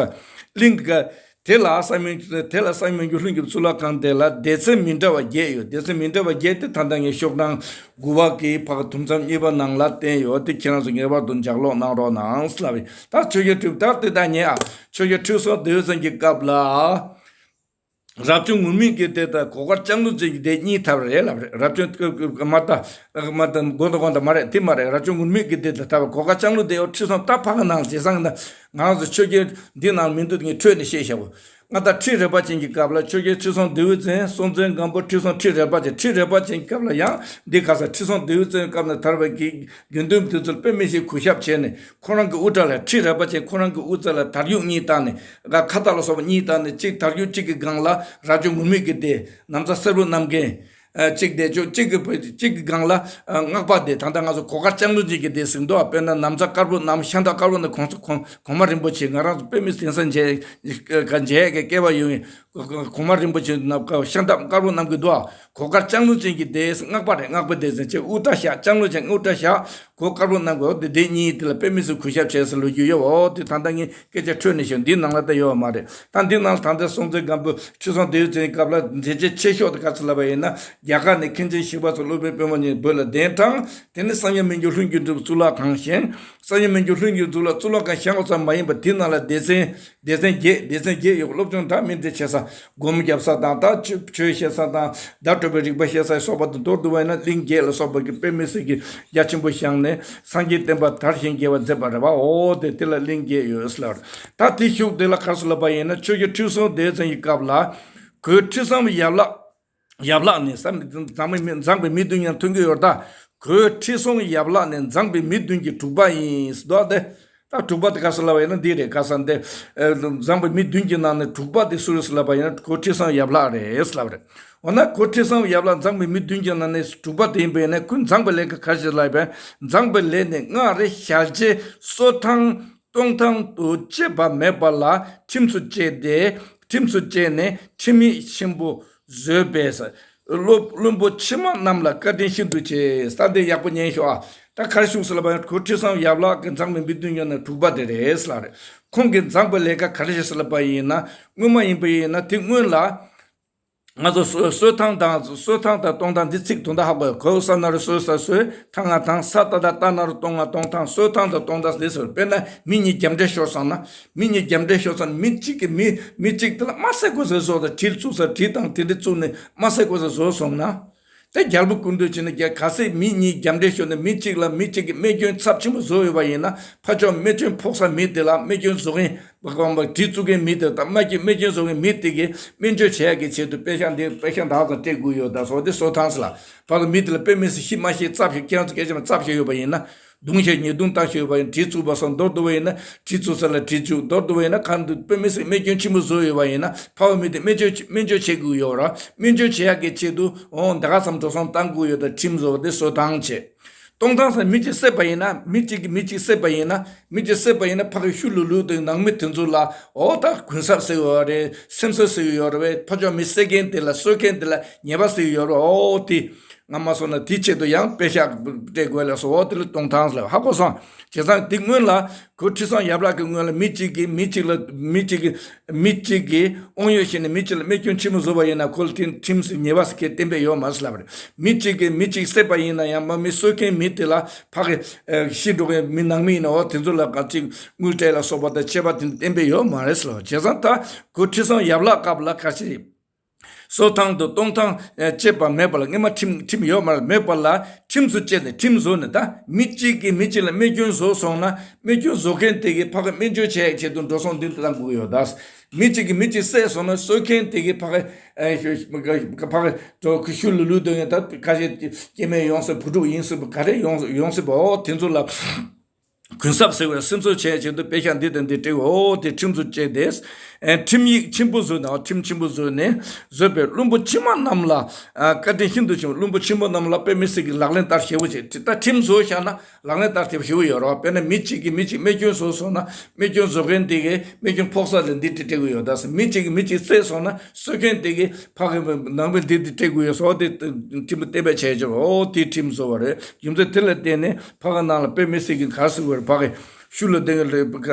གླིང་ག་དེ་ལ་བསམ་ཡས་དེ་ལ་བསམ་ཡས་མི་འགྱུར་ལྷུན་གྱིས་གཙུག་ལག་ཁང་དེ་ལ་སྡེ་ཚན་མི་འདྲ་བ་བརྒྱད་ཡོད། སྡེ་ཚན་མི་འདྲ་བ་བརྒྱད་དེ་ད་ལྟ་ངས་ཤོག་གྲངས་དགུ་པ་གི་ཕར་དུམ་མཚམས་གཉིས་པ་ནང་ལ་བསྟན་ཡོད། དེ་ཁྱེད་རང་ཚོ་ངེས་པར་དུ་ལྗགས་ཀློག་གནང་རོགས་གནང་ལབ་ཡིན། ད་ཆོས་རྒྱལ་ཁྲི་ད་དེ་ད་ཉེ་ཨ་ཆོས་རྒྱལ་ཁྲི་སྲོང་ལྡེའུ་བཙན་གྱི་སྐབས་ལ། རབ་བྱུང་ངུར་སྨྲིག་གི་སྡེ་དང་གོ་དཀར་ལྕང་ལོ་ཅན་གྱི་སྡེ་གཉིས་ཐར་བ་རེད་ལབ་རེད། རབ་བྱུང་མ་ད་མ་ད་མགོ་ད་གོང་ད་མ་རེད། དེ་མ་རེད། རབ་བྱུང་ངུར་སྨྲིག་གི་སྡེ་དང་ཐར་བ། གོ་དཀར་ལྕང་ལོ་སྡེ་འོ་ཁྲི་སྲོང་ད་ཕ་གི་ནང་ཇེ་སང་ད་ང་རང་ཚོ་ཆོས་རྒྱལ་འདི་ནང་མི་འདུག་ངས་འཕྲོས་ནས་བཤད་བཞག་གོ་ང་ད་ཁྲི་རལ་པ་ཅན་གྱི་སྐབས་ལ་ཆོས་རྒྱལ་ཁྲི་སྲོང་ལྡེའུ་བཙན་སྲོང་བཙན་སྒམ་པོ་ཁྲི་སྲོང་ཁྲི་རལ་པ་ཅན། ཁྲི་རལ་པ་ཅན་གྱི་སྐབས་ལ་ཡང་འདི་ག་ས་ཁྲི་སྲོང་ལྡེའུ་བཙན་སྐབས་ནས་ཐར་བ་གི་དགེ་འདུན་དེ་ཚོར་དཔེ་མི་སྲིད་གུས་ཞབས་བྱས་ནས། ཁོ་རང་གི་དབུ་སྐྲ་ལ་ཁྲི་རལ་པ་ཅན་ཁོ་རང་གི་དབུ་རྩ་ལ་དར་ཡུག་གཉིས་བཏགས་ནས་ཁ་བཏགས་ལ་སོགས་པ་གཉིས་བཏགས་ནས་གཅིག་དར་ཡུག་གཅིག་གི་སྒང་ལ་རབ་བྱུང་ངུར་སྨྲིག་གི་སྡེ་ན་བཟའ་སེར་པོ་བསྣམས་མཁན། གཅིག་བསྡད་ཆོག་གཅིག་གི་གཅིག་གི་སྒང་ལ་སྔགས་པ་སྡེ། ད་ལྟ་ང་ཚོ་གོ་དཀར་ལྕང་ལོ་ཅན་གྱི་སྡེ་ཟེར་འདུག་དཔེར་ན་ན་བཟའ་དཀར་པོ་བསྣམས་ཤམ་ཐབས་དཀར་པོ་ནི་གོང་ས་གོང་གོང་མ་རིན་པོ་ཆེ་ང་རང་ཚོ་དཔེ་མི་སྲིད་དེང་སང་མཇལ་མཇལ་ཡས་ཀྱི་སྐལ་བ་ཡོད། གོང་མ་རིན་པོ་ཆེ་ན་ཤམ་ཐབས་དཀར་པོ་བསྣམས་ཀྱི་འདུག་གོ་དཀར་ལྕང་ལོ་ཅན་གྱི་སྡེ་སྔགས་པ་རེད། སྔགས་པ་སྡེ་ཟེར་ཆེ་དབུ་སྐྲ་བཞག་ལྕང་ལོ་ཅན་དབུ་སྐྲ་བཞག་གོ་དཀར་པོ་བསྣམས་དགོས། དེ་དེ་གཉིས་དེ་ལ་དཔེ་མི་སྲིད་གུས་ཞབས་བྱས་ཟེར་ལོ་རྒྱུས་ཡོད། འོ་དེ་ད་ལྟ་ངས་སྐད་ཆ་འཕྲོས་ནས་ཤོད། འདིའི་ནང་ལ་ད་ཡོད་མ་རེད། ད་འདིའི་ནང་ལ་ད་ལྟ་སྲོང་བཙན་སྒམ་པོ་ཁྲི་སྲོང་ལྡེའུ་བཙན་སྐབས་ལ་མཛད་རྗེས་ཆེ་ཤོས་དེ་ག་ཚོད་ལབ་པ་ཡིན་ན། རྒྱ་གར་ནས་མཁན་ཆེན་ཞི་བ་འཚོ་སློབ་དཔོན་པད་མ་ཉིད་བོད་ལ་གདན་དྲངས། དེ་ནས་བསམ་ཡས་མི་འགྱུར་ལྷུན་གྱིས་གྲུབ་གཙུག་ལག་ཁང་བཞེངས། བསམ་ཡས་མི་འགྱུར་ལྷུན་གྱིས་གཙུག་ལག་གཙུག་ལག་ཁང་བཞེངས་པ་ཙམ་མ་ཡིན་པར་དེའི་ནང་ལ་སྡེ་ཚན་སྡེ་ཚན་བརྒྱད་སྡེ་ཚན་བརྒྱད་ཡོད། སློབ་སྦྱོང་ད་མི་འདི་བྱེད་ས་སྒོམ་རྒྱབ་ས་དང་ད་ཆོས་ཆོས་བཤད་ས་དང་བརྡ་སྤྲོད་པའི་རིག་པ་བཤད་ས་སོགས་པ་དང་མདོར་བསྡུ་བ་ཡིན་ན་གླིང་བརྒྱད་ལ་སོགས་པ་གི་དཔེ་མི་སྲིད་ཀྱི་རྒྱ་ཆེན་པོ་བཞེངས་ནས་སངས་རྒྱས་བསྟན་པ་དར་ཞིང་རྒྱས་པར་མཛད་པ་རེད་པ། འོ་དེ་དེ་ལ་གླིང་བརྒྱད་ཡོད་ཟེར་ལབ་རེད། ད་དེ་ཤུགས་དེ་ལ་ག་རེ་ཟེར་ལབ་པ་ཡིན་ན་ཆོས་རྒྱལ་ཁྲི་སྲོང་ལྡེའུ་བཙན་གྱི་སྐབས་ལ་གོས་ཁྲི་བཟང་པོའི་ཡབ་ལགས་ཡབ་ལགས་ནས་བསམ་མཛངས་པའི་མི་མཛངས་པའི་མི་བདུན་ཡང་མཐུན་གྱི་ཡོད་ད། གོས་ཁྲི་སྲོང་ཡབ་ལགས་ནས་མཛངས་པའི་མི་བདུན་གྱི་དྲུག་པ་ཡིན་ཟེར་དོ་དེ། ད་དྲུག་པ་དེ་ག་ཟེར་ལབ་པ་ཡིན་ན་འདི་རེད། ག་ས་འདི་མཛངས་པའི་མི་བདུན་གྱི་ནང་ནས་དྲུག་པ་དེ་སུ་རེད་ཟེར་ལབ་པ་ཡིན་ན་གོས་ཁྲི་བཟང་ཡབ་ལགས་རེད་ཟེར་ལབ་རེད། འོ་ན་གོས་ཁྲི་བཟང་ཡབ་ལགས་མཛངས་པའི་མི་བདུན་གྱི་ནང་ནས་དྲུག་པ་དེ་ཡིན་པ་ཡིན་ན་ཁོས་མཛངས་པའི་ལས་ཀ་ག་རེ་བྱས་ལབ་པས། མཛངས་པའི་ལས་ནི་སྔགས་རེ་ཞལ་ལྕེ་སོ་ཐང་སྟོང་ཐང་དུ་བཅད་པ་མེད་པ་ལ་ཁྲིམས་སུ་བཅད་དེ་ཁྲིམས་སུ་བཅད་ནས་ཁྲིམས་ཡིག་ཆེན་པོ་བཟོས་པས། སློབ་བློན་པོ་ཕྱི་མ་རྣམས་ལ་བཀའ་དྲིན་ཤིན་ཏུ་ཆེ། ས་འདི་ཡག་པོ་ཉན་ཤོག་ཨ། ད་ག་རེ་བྱུང་ཟེར་ལབ་པ་ཡིན་ན་གོས་ཁྲི་བཟང་ཡབ་ལགས་ཀྱི་མཛངས་པའི་མི་བདུན་ཡོད་ན་དྲུག་པ་དེ་རེད་ཟེར་ལབ་རེད། ཁོང་གི་མཛངས་པའི་ལས་ཀ་ག་རེ་བྱས་ཟེར་ལབ་པ་ཡིན་ན་སྔོན་མ་ཡིན་པ་ཡིན་ན་དེ་སྔོན་ལ་ང་ཚོ་སོ་སོ་ཐང་དང་སོ་ཐང་དང་སྟོང་ཐང་འདི་ཚིག་དོན་དག་ཧ་གོ་ཡོད། གོས་ས་ན་རུ་སོ་ས་སོས་ཐང་ང་ཐང་ས་ཏ་ད་ཏ་ན་རུ་སྟོང་ང་སྟོང་ཐང་སོ་ཐང་དང་སྟོང་ཐང་འདི་ཟེར། དཔེར་ན་མི་གཉིས་རྒྱབ་འདྲེ་ཤོར་སོང་ན། མི་གཉིས་རྒྱབ་འདྲེ་ཤོར་ཙང་མི་གཅིག་གིས་མི་མི་གཅིག་དེ་ལ་དམར་ཟས་གོས་ཟས་བཟོ་དང་གྲི་བཙུགས་ས་གྲི་དང་དེ་འདྲ་བཙུགས་ནས་དམར་ཟས་གོས་ཟས་བཟོ་སོང་ན། དེ་རྒྱལ་པོ་སྐུ་མདུན་བྱས་ནས་རྒྱ་ག་ཚད་མི་གཉིས་རྒྱབ་འདྲེ་ཤོར་ནས་མི་གཅིག་ལ་མི་གཅིག་གིས་རྨས་སྐྱོན་ཚབས་ཆེན་པོ་བཟོས་ཡོད་པ་ཡིན་ན་ཕར་ཕྱོགས་རྨས་སྐྱོན་ཕོག་ས་མི་དེ་ལ་རྨས་སྐྱོན་བཟོ་མཁན་གྲི་བཙུགས་མཁན་མི་དེ་དང་རྨས་སྐྱོན་རྨས་སྐྱོན་བཟོ་མཁན་མི་དེ་གིས་སྨན་བཅོས་བྱེད་ཡག་གི་ཆེད་དུ་དཔེ་ཤག་འདི་དཔེ་ཤག་འདག་ཙམ་སྤྲད་དགོས་ཡོད་ད་སོགས་དེ་སོ་ཐང་ཟེར་ལ་བར་དུ་མི་དེ་ལ་དཔེ་མི་སྲིད་ཤི་མ་ཤི་རྩབ་ཤིག་ཁྱེད་རང་ཚོ་སྐད་ཆ་མ་རྩབ་ཤིག་ཡོད་པ་ཡིན་ན། གདུང་ཞིག་ཉེས་རྡུང་བཏང་ཞིག་ཡོད་པ་ཡིན། གྲི་བཙུགས་པ་སོགས་མདོར་བསྡུ་བ་ཡིན་ན། གྲི་བཙུགས་ས་ལ་གྲི་བཙུགས། མདོར་བསྡུ་བ་ཡིན་ན། གང་དུ་དཔེ་མི་སྲིད་རྨས་སྐྱོན་ཆེན་པོ་བཟོས་ཡོད་པ་ཡིན་ན། ཕ་བ་མི་དེ་སྨན་བཅོས་སྨན་བཅོས་བྱེད་དགོས་ཡོད་ར། སྨན་བཅོས་བྱེད་ཡག་གི་ཆེད་དུ་འོང་ད་ག་ཙམ་འགྲོ་སོང་བཏང་དགོས་ཡོད། ད་ཁྲིམས་བཟོ་བ་དེ་གསོད་སྟངས་བྱེད། གཏོང་སྟངས་ས། མི་གཅིག་བསད་པ་ཡིན་ན། མི་གཅིག་གིས་མི་གཅིག་བསད་པ་ཡིན་ན། མི་གཅིག་བསད་པ་ཡིན་ན། ཕ་གི་ཤུལ་ལུས་ལུས་དང་ནང་མི་དེ་ཚོ་ལ་འོ་ད་གུན་གསབ་ཟེར་ཡོད་རེད། སེམས་གསོ་ཟེར་ཡོད་རེད། ཕ་ཕྱོགས་མི་བསད་མཁན་དེ་ལ། གསོད་མཁན་དེ་ལ་ཉེས་པ་ཟེར་ཡོད་རེད། འོ་དེ་ང་མ་སོང་ན་དེའི་ཆེད་དུ་ཡང་དཔེ་ཤག་སྤྲད་དགོས་ལ་སོགས། འོ་དེ་ལ་གཏོང་སྟངས་ལ་ཧ་གོ་སོང་། བྱས་ཙང་དེ་སྔོན་ལ་ཁོ་ཁྲི་སྲོང་ཡབ་ལགས་ཀྱི་སྔོན་ལ་མི་གཅིག་གིས་མི་གཅིག་ལ། མི་གཅིག་གིས་མི་གཅིག་གིས་དབང་ཡོད་བྱས་ནས་མི་གཅིག་ལ་རྨས་སྐྱོན་ཆེན་པོ་བཟོས་པ་ཡིན་ན། ཁོ་ལ་དེ་ཁྲིམས་སུ་ཉེས་པ་ཟེར་མཁན་གཏན་འབེབས་ཡོད་མ་རེད་ལབ་པ་རེད། མི་གཅིག་གིས་མི་གཅིག་བསད་པ་ཡིན་ན་ཡང་། མ་མི་གསོད་མཁན་མི་དེ་ལ་ཕ་གི་ཨ་ཤི་འགྲོ་མཁན་མི་ནང་མི་ཡིན་ན། འོ་དེ་ཚོ་ལ་ག་ཅིག་དངུལ་སྤྲད་ལ་སོགས་པ་དང་ཆད་པ་དེ་གཏན་འབེབས་ཡོད་མ་རེད་ལབ། བྱས་ཙང་ད་ཁོ་ཁྲི་སྲོང་ཡབ་ལགས་སྐབས་ལ་ག་ཅི་གསོད་སྟངས་དང་གཏོང་སྟངས་ཨ་བཅས་པ་མེད་པ་ལ། སྔོན་མ་ཁྲིམས་ཁྲིམས་ཡོད་མ་རེད། མེད་པ་ལ་ཁྲིམས་སུ་བཅད་ནས་ཁྲིམས་བཟོས་ནས། ད་མི་གཅིག་གིས་མི་གཅིག་ལ་རྨས་སྐྱོན་བཟོས་སོང་ན། རྨས་སྐྱོན་བཟོ་མཁན་དེ་གིས་ཕ་གི་སྨན་བཅོས་བྱེད་ཡག་ཆེད་དུ་འགྲོ་སོང་འདི་འདྲ་བཏང་དགོས་ཡོད། ད་མི་གཅིག་གིས་མི་གཅིག་བསད་སོང་ན། གསོད་མཁན་དེ་གིས་ཕ་གི་ཨ་ཕ་གི་ཁྲོ་ཁོ་ཤུལ་ལུས་ལུས་དོན་ཡང་། ད་ཁ་ཤས་སྐྱེ་དམན་ཡོང་སྲིད། བུ་ཕྲུག་ཡིན་སྲིད་པ། ག་རེ་ཡོང་ཡོང་སྲིད་པ། འོ་དེ་ཚོ་ལ་གུན་གསབ་ཟེར་བའི་སེམས་གསོ་བྱེད་ཡག་ཆེད་དུ་དཔེ་ཤག་འདི་དང་འདི་སྤྲད། འོ་དེ་ཁྲིམས་སུ་བཅད་དེ། ཨེ་ཁྲིམས་ཡིག་ཆེན་པོ་བཟོས་ནས། ཁྲིམས་ཆེན་པོ་བཟོས་ནས། བཟོས་པའི་བློན་པོ་ཕྱི་མ་རྣམས་ལ་ཨ་བཀའ་དྲིན་ཤིན་ཏུ་ཆེ་བ། བློན་པོ་ཕྱི་མ་རྣམས་ལ་དཔེ་མི་སྲིད་ཀྱི་ལག་ལེན་བསྟར་ཞེ་པོ་བྱེད། ད་ཁྲིམས་བཟོས་བཞག་ན་ལག་ལེན་བསྟར་ཐེབས་ཞེ་པོ་ཡོད་རེད་བ། དཔེར་ན་མི་གཅིག་གིས་མི་གཅིག་རྨས་སྐྱོན་བཟོས་སོང་ན། རྨས་སྐྱོན་བཟོ་མཁན་དེ་གིས་རྨས་སྐྱོན་ཕོག་ས་ལ་འདི་འདྲ་སྤྲད་དགོས་ཡོད། ད་མི་གཅིག་གིས་མི་གཅིག་བསད་སོང་ན། གསོད་མཁན་དེ་གིས་ཕ་གི་ནང་པའི་འདི་འདི་སྤྲད་དགོས་ཡོད་སོགས་དེ་ཁྲིམས་གཏན་འབེབས་བྱས་ཡོད་རེད། འོ་དེ་ཁྲིམས་བཟོས་པ་རེད། རྒྱུ་མཚན་དེ་ལ་བརྟེན་ནས་ཕ་གི་ནང་ལ་དཔེ་མི་སྲིད་ཀྱི་ག་རེ་ཟེར་དགོས་རེད། ཕ་གི་ཤུལ་ལུས་དེ་གི་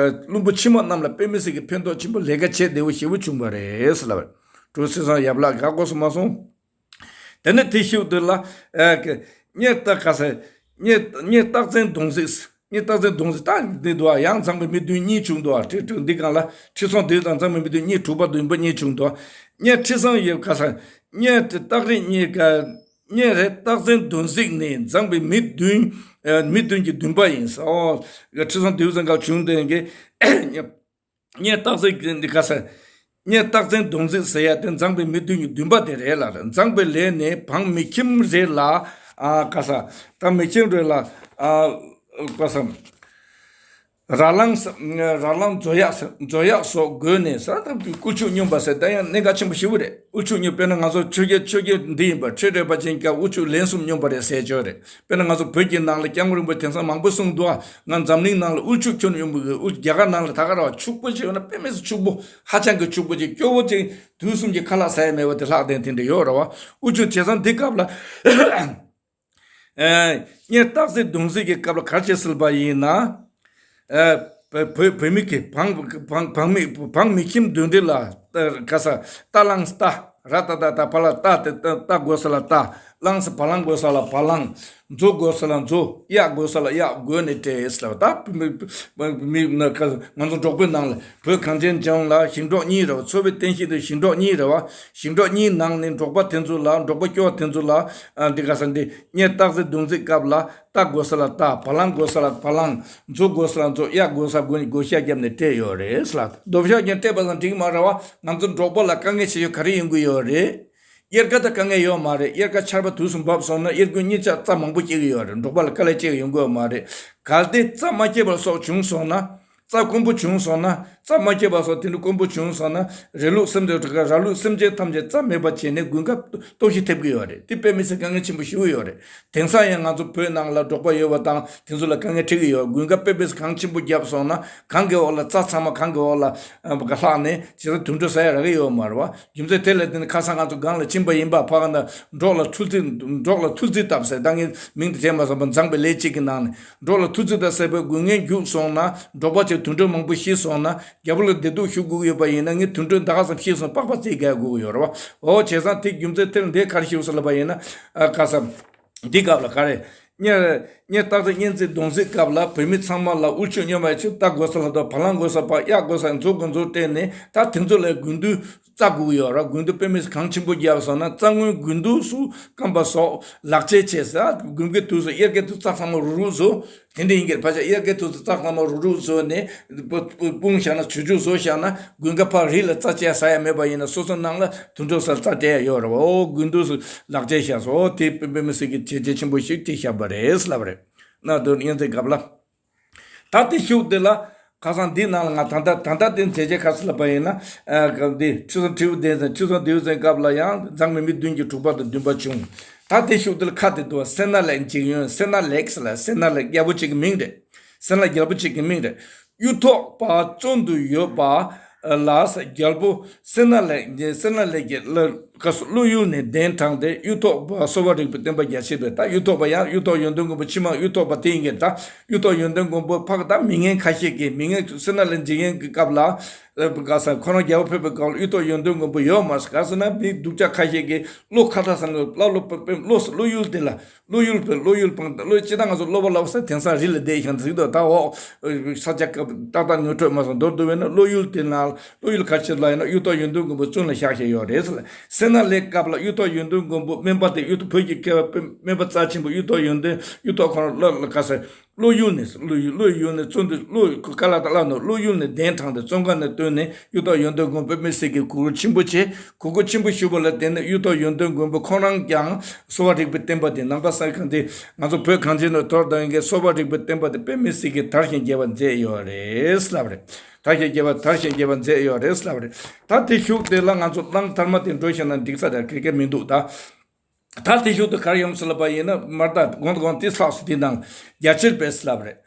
བློན་པོ་ཕྱི་མ་རྣམས་ལ་དཔེ་མི་སྲིད་ཀྱི་ཕན་ཐོགས་ཆེན་པོ། ལས་ཀ་བྱེད་བདེ་བོ་ཞེ་པོ་བྱུང་བ་རེད་ཟེར་ལབ་པ་རེད། གྲུབ་ཁྲི་སྲོང་ཡབ་ལགས་ག་གོ་སོང་མ་སོང་། དེ་ནས་དེ་ཤུགས་དུ་ལ་ཨ་གི་གཉེར་རྟགས་ག་ཟེར། གཉེར་གཉེར་རྟགས་མཚན་སྡོམ་རྩིས། གཉེར་རྟགས་མཚན་སྡོམ་རྩིས་ད་འདི་འདུག་ཨ། ཡང་མཛངས་པའི་མི་བདུན་གཉིས་བྱུང་འདུག་ཨ། འདི་སྒང་ལ་ཁྲི་སྲོང་ལྡེའུ་བཙན་མཛངས་པའི་མི་བདུན་གཉིས། དྲུག་པ་བདུན་པ་གཉིས་བྱུང་འདུག་ཨ། གཉེར་ཁྲི་སྲོང་ཡབ་ག་ཟེར། གཉེར་རྟགས་རིགས་གཉིས་ཀ་གཉེར་རྟགས་མཚན་སྡོམ་རྩིས་ནི་མཛངས་པའི་མི་བདུན། ཨ་མི་བདུན་གྱི་བདུན་པ་ཡིན་ཟེར། ཨོ་ཁྲི་སྲོང་ལྡེའུ་བཙན་སྐབས་བྱུང་དེ་གི་གཉེར་རྟགས་མཚན་འདི་ག་ཟེར། གཉེར་རྟགས་མཚན་སྡོམ་རྩིས་ཟེར་ཡ་དེ་མཛངས་པའི་མི་བདུན་གྱི་བདུན་པ་དེ་རེད་ལ། མཛངས་པའི་ལས་ནི་འབངས་མི་ཁྱིམ་རེ་ལ་ཨ་ག་ཟེར། ད་མི་ཁྱིམ་རེ་ལ་ཨ་ག་ཟེར། ར་ལངས་ར་ལངས་མཛོ་གཡག་མཛོ་གཡག་སོགས་བགོས་ནས་ཟེར། ད་དབུལ་ཕྱུག་སྨྱོན་པ་ཟེར་ད་ཡང་གནད་འགག་ཆེན་པོ་ཞེ་པོ་རེད། དབུལ་ཕྱུག་སྨྱོན། དཔེར་ན་ང་ཚོ་ཆོས་རྒྱལ་ཆོས་རྒྱལ་འདི་ཡིན་པ། ཆོས་རྒྱལ་རིན་པོ་ཆེའི་སྐབས་དབུལ་ཕྱུག་ལན་གསུམ་སྨྱོན་པ་རེད་ཟེར་ཆོག་རེད། དཔེར་ན་ང་ཚོ་བོད་ཀྱི་ནང་ལ་སྐྱབས་མགོན་རིན་པོ་ཆེ་དེང་སང་མང་པོ་གསུངས་འདུག་ཨ། ང་འཛམ་གླིང་ནང་ལ་དབུལ་ཕྱུག་ཁྱོན་ཡོང་གི། དབུལ་རྒྱ་གར་ནང་ལ་ད་ག་རང་ཕྱུག་པོ་ཞིག་ཡོད་ན་དཔེ་མི་སྲིད་ཕྱུག་པོ། ཧ་ཅང་གི་ཕྱུག་པོ་ཅིག་སྐྱོ་བོ་ཅིག་དུས་གསུམ་གྱི་ཁ་ལག་ཟ་ཡ་མེད་པ་དེ་ལྷག་བསྡད་དེ་འདྲ་ཡོད་རེད་བ། དབུལ་ཕྱུག་བྱས་ཙང་འདི་སྐབས་ལ་ཨེ་གཉེར་རྟགས་མཚན་སྡོམ་རྩིས་ཀྱི་སྐབས་ལ་ག་རེ་བྱེད་སྲིད་པ་ཡིན་ན། ཨེ་བོད་བོད་མི་གི་འབངས་འབངས་འབངས་མི་འབངས་མི་ཁྱིམ་བདུན་རེ་ལ་ག་ཟེར། རྟ་ལངས་རྟ། ར་ཏ་བཏགས་རྟ། བ་ལ་བཏགས་ཏེ་རྟ་དགོས་ས་ལ་རྟ། ལངས་བ་ལང་དགོས་ས་ལ་བ་ལང་། མཛོ་དགོས་ས་ལ་མཛོ། གཡག་དགོས་ས་ལ་གཡག་བགོས་ནས་སྤྲད་ལབ། ད་མི་མི་ང་ཚོ་འབྲོག་པའི་ནང་ལ་བོད་གངས་ཅན་ལྗོངས་ལ་ཞིང་འབྲོག་གཉིས་རེད་བ། འཚོ་བའི་རྟེན་གཞི་དེ་ཞིང་འབྲོག་གཉིས་རེད་བ། ཞིང་འབྲོག་གཉིས་ནང་ནས་འབྲོག་པ་དེ་ཚོ་ལ། འབྲོག་པ་སྐྱོ་བ་དེ་ཚོ་ལ་ཨ་འདི་ག་ཟེར། འདི་གཉེར་རྟགས་མཚན་སྡོམ་རྩིས་སྐབས་ལ་རྟ་དགོས་ས་ལ་རྟ། བ་ལང་དགོས་ས་ལ་བ་ལང་། མཛོ་དགོས་ས་ལ་མཛོ། གཡག་དགོས་ས་དགོས་ནས་བགོ་བཤའ་བརྒྱབ་ནས་སྤྲད་ཡོད་རེད་ལབ། བགོ་བཤའ་བརྒྱབ་སྤྲད་པ་ཙམ་འགྲིག་མ་རེད་བ། ང་ཚོ་འབྲོག་པ་ལ་དཀའ་ངལ་ཆེ་ཤོས་ག་རེ་ཡོང་གི་ཡོད་རེད། དབྱར་ཁ་ད་དཀའ་ངལ་ཡོད་མ་རེད། དབྱར་ཁ་ཆར་པ་དུས་སུ་འབབ་སོང་ན་དབྱར་དགུན་གཉིས་ཆར་རྩྭ་མང་པོ་སྐྱེ་གི་ཡོད་རེད། འབྲོག་པ་ལ་དཀའ་ལས་སྤྱད་ཡོང་གི་ཡོད་མ་རེད། གལ་ཏེ་རྩྭ་མ་སྐྱེས་པ་སོགས་བྱུང་སོང་ན། རྩྭ་དཀོན་པོ་བྱུང་སོང་ན། རྩྭ་མ་སྐྱེས་པ་སོགས་དེ་འདྲ་དཀོན་པོ་བྱུང་སོང་ན། རི་ལུག་སེམས་ཅན་ར་ལུག་སེམས་ཅན་ཐམས་ཅད་རྩྭ་མེད་པ་བྱས་ནས་དགུན་ཁ་ལྟོགས་ཤི་ཐེབས་ཀྱི་ཡོད་རེད། དེ་དཔེ་མི་སྲིད་དཀའ་ངལ་ཆེན་པོ་ཞེ་པོ་ཡོད་རེད། དེང་སང་ཡང་ང་ཚོ་བོད་ནང་ལ་འབྲོག་པ་ཡོད་པ་དང་དེ་ཚོ་ལ་དཀའ་ངལ་འཕྲད་ཀྱི་ཡོད། དགུན་ཁ་དཔེ་མི་སྲིད་གངས་ཆེན་པོ་བརྒྱབ་སོང་ན་གངས་ཀྱི་འོག་ལ་རྩྭ་ཚང་མ་གངས་ཀྱི་འོག་ལ་ཨ་ལྷག་ནས་ཇི་ལྟར་དུད་འགྲོ་ཟ་ཡ་རག་གི་ཡོད་མ་རེད་བ། རྒྱུ་མཚན་དེ་ལ་བརྟེན་ནས་ཁ་སང་ང་ཚོ་སྒང་ལ་ཕྱིན་པ་ཡིན་པ། ཕ་ག་ན་འབྲོག་ལ་ཐུགས་རྗེ་འབྲོག་ལ་ཐུགས་རྗེ་བཏབ་ཟེར། ད་ངས་མིང་དེ་བྱས་མ་སོང་བ། མཛངས་པའི་ལས་གཅིག་གི་ནང་ནས་འབྲོག་ལ་ཐུགས་རྗེ་བཏབ་ཟེར་བའི་དགོས་ངེས་རྒྱུགས་སོང་ན། འབྲོག་པ་ཚོས་དུད་འགྲོ་མང་པོ་ཤི་སོང་ན། རྒྱལ་པོ་ལ་བདེ་སྡུག་ཞུ་དགོས་ཀྱི་ཡོད་པ་ཡིན་ན། ངས་དུད་འགྲོ་ད་ག་ཙམ་ཤི་སོང་། པགས་པ་བཙལ་དགོས་ཀྱི་ཡོད་རེད་བ། འོ་བྱས་ཙང་དེ་རྒྱུ་མཚན་དེར་འདི་ག་རེ་ཞུ་ཟེར་ལབ་པ་ཡིན་ན། ཨ་ག་ས། འདི་སྐབས་ལ་ག་རེ། གཉེར་གཉེར་རྟགས་མཚན་གཉེར་རྩིས་སྡོམ་རྩིས་སྐབས་ལ་བོད་མི་ཚང་མ་ལ། དབུལ་ཕྱུག་སྨྱོན་པ་ཡི་ཕྱིར་རྟ་དགོས་ས་ལ་རྟ། བ་ལང་དགོས་ས་བ། གཡག་དགོས་ས་མཛོ་དགོས་མཛོ་སྤྲད་ནས། ད་དེ་ཚོ་ལ་དགུན་དུས་རྩྭ་དགོས་ཀྱི་ཡོད་ར། དགུན་དུས་དཔེ་མི་སྲིད་གངས་ཆེན་པོ་བརྒྱབ་སོང་ན། རྩྭ་སྔོན་དགུན་དུས་སུ་སྐམ་པ་སོགས་ལག་ཆད་བྱས་ཟེར། དགུན་ཁའི་དུས་སུ། དབྱར་ཁའི་དུས་རྩྭ་ཚང་མ་རུག་རུག་བཟོ། དེ་འདྲ་ཡིན་གྱི་རེད། ཕལ་ཆེར་དབྱར་ཁའི་དུས་སུ་རྩྭ་ཚང་མ་རུག་རུག་བཟོས་ནས་སྤུ་སྤུ་སྤུངས་བཞག་ན། བྱུ་ཆུ་བཟོས་བཞག་ན། དགུན་ཁ་ཕར་རི་ལ་རྩྭ་བཅད་ཟ་ཡ་མེད་པ་ཡིན་ན། སོ་སོ་ནང་ལ་དུད་འགྲོ་ཟ་རྩྭ་སྤྲད་ཡ་ཡོད་རེད་བ། འོ་དགུན་དུས་སུ་ལག་ཆད་བཞག་སོང་། འོ་དེ་དཔེ་མི་སྲིད་ཀྱི་བྱས་རྗེས་ཆེན་པོ་ཞིག་ཅིག་བཞག་པ་རེད་ལབ་རེད། ན་དུ་གཉན་ཚད་སྐབས་ལ། ད་དེ་ཤུགས་དེ་ལ་ཁ་སང་འདི་ནང་ལ་ང་ད་ལྟ་ད་ལྟ་དེ་མཛད་རྗེས་ཁ་སང་ལ་པ་ཡིན་ན། ཨ་སྐབས་འདི་ཁྲི་སྲོང་ཁྲི་པོ་ལྡེའུ་བཙན། ཁྲི་སྲོང་ལྡེའུ་བཙན་སྐབས་ལ་ཡང་མཛངས་མི་མི་བདུན་གྱི་དྲུག་པ་དང་བདུན་པ་བྱུང་། ད་དེ་ཤུགས་དེ་ལ་ཁ་དེ་འདུག་སེ་ན་ལེགས་འཇིགས་ཡོན། སེ་ན་ལེགས་ལ་སེ་ན་ལེགས་རྒྱལ་པོ་གཅིག་གི་མིང་རེད། སེ་ན་རྒྱལ་པོ་གཅིག་གི་མིང་རེད། གཡུ་ཐོག་པ་བཙོན་དུ་ཡོད་པ་ལ་རྒྱལ་པོ་སེ་ན་ལེགས། སེ་ན་ལེགས་ཀྱིས་བློ་ཡུལ་ནས་གདན་དྲངས་ཏེ་གཡུ་ཐོག་པ་གསོ་བ་རིག་པའི་བསྟན་པ་རྒྱ་ཆེར་སྤེལ། ད་གཡུ་ཐོག་པ་ཡང་གཡུ་ཐོག་ཡོན་ཏན་མགོན་པོ་ཕྱི་མ་གཡུ་ཐོག་པ་དེ་ཡིན་གྱི། ད་གཡུ་ཐོག་ཡོན་ཏན་མགོན་པོ་ཕ་གི་ད་མི་ངན་ཁ་ཤས་ཀྱིས། མི་ངན་སེ་ན་ལེགས་འཇིགས་ཡོན་གྱི་སྐབས་ལ། ག་ས་ཁོ་རང་རྒྱལ་པོ་ཕེབས་པའི་སྐབས་ལ་གཡུ་ཐོག་ཡོན་ཏན་མགོན་པོ་ཡོད་མ་རེད། ག་ཟེར་ན་མི་སྡུག་ཅག་ཁ་ཤས་ཀྱིས་བློ་ཁ་ཐག་ཟ་ནས་བླ་བློ་བློ་བློ་ཡུལ་དེ་ལ། བློ་ཡུལ་པའི་བློ་ཡུལ་སྤངས་ཏེ། བློ་སྤྱི་དང་ང་ཚོ་བློ་བ་ལ་བ་ས་དེང་སང་རི་ལ་བསྡད་ཤིང་ཟིག་དོ། ད་འོག་ས་ཆ་སྐབས་ཏག་ཏག་ཉོ་འཕྲོད་མ་སོང་མདོར་བསྡུ་བས་ན་བློ་ཡུལ་དེ་ན་བློ་ཡུལ་ག་ཆེ་ལ་ཡིན་ན་གཡུ་ཐོག་ཡོན་ཏན་མགོན་པོ་བཙོན་ལ་བཞག་བཞག་ཡོད་རེད་ཟེར་ལ། སེ་ན་ལེགས་སྐབས་ལ་གཡུ་ཐོག་ཡོན་ཏན་མགོན་པོ་སྨན་པ་དེ་གཡུ་ཐོག་བོད་ཀྱི་མཁས་པ་སྨན་པ་རྩ་ཆེན་པོ་གཡུ་ཐོག་ཡོན་ཏན། གཡུ་ཐོག་ཁོ་རང་བློ་ལ་ག་ས་བློ་ཡུལ་ནས། བློ་ཡུལ་བློ་ཡུལ་ནས་བཙོན་དུ་བློ་ཁ་ལ་ད་ལ་ནོ་བློ་ཡུལ་ནས་གདན་དྲངས་ཏེ་བཙོན་ཁང་ནས་བཏོན་ནས་གཡུ་ཐོག་ཡོན་ཏན་མགོན་པོ་དཔེ་མི་སྲིད་ཀྱི་གུས་བཀུར་ཆེན་པོ་བྱས། གུས་བཀུར་ཆེན་པོ་ཞུས་པ་ལ་བརྟེན་ནས་གཡུ་ཐོག་ཡོན་ཏན་མགོན་པོ་ཁོང་རང་ཀྱང་གསོ་བ་རིག་པའི་བསྟན་པ་དེ་ནང་པ་སངས་རྒྱས་དེ་ང་ཚོ་བོད་གངས་ཅན་ནང་དུ་དར་བཏང་མཁན་གྱི་གསོ་བ་རིག་པའི་བསྟན་པ་དེ་དཔེ་མི་སྲིད་ཀྱི་དར་ཞིང་རྒྱས་པར་མཛད་ཡོད་རེད་ལབ་རེད། དར་ཞིང་རྒྱས་པ་དར་ཞིང་རྒྱས་པར་མཛད་ཡོད་རེད་ལབ་རེད། ད་དེ་ཤུགས་དེ་ལ་ང་ཚོ་གླང་དར་མ་དེ་འགྲོ་ཤེས་ན་འགྲིག་ས་རེད། གལ་གལ་མི་འདུག་ད། ད་དེ་ཤུགས་དུ་གར་ཡོང་སྲིད་ལ་པ་ཡིན་ན་མར་ད་གོང་དུ་གོང་དེ་ལྷག་སུ་དེ་དང་རྒྱ་ཆེར་སྤེལ་སྲིད་ལབ་རེད།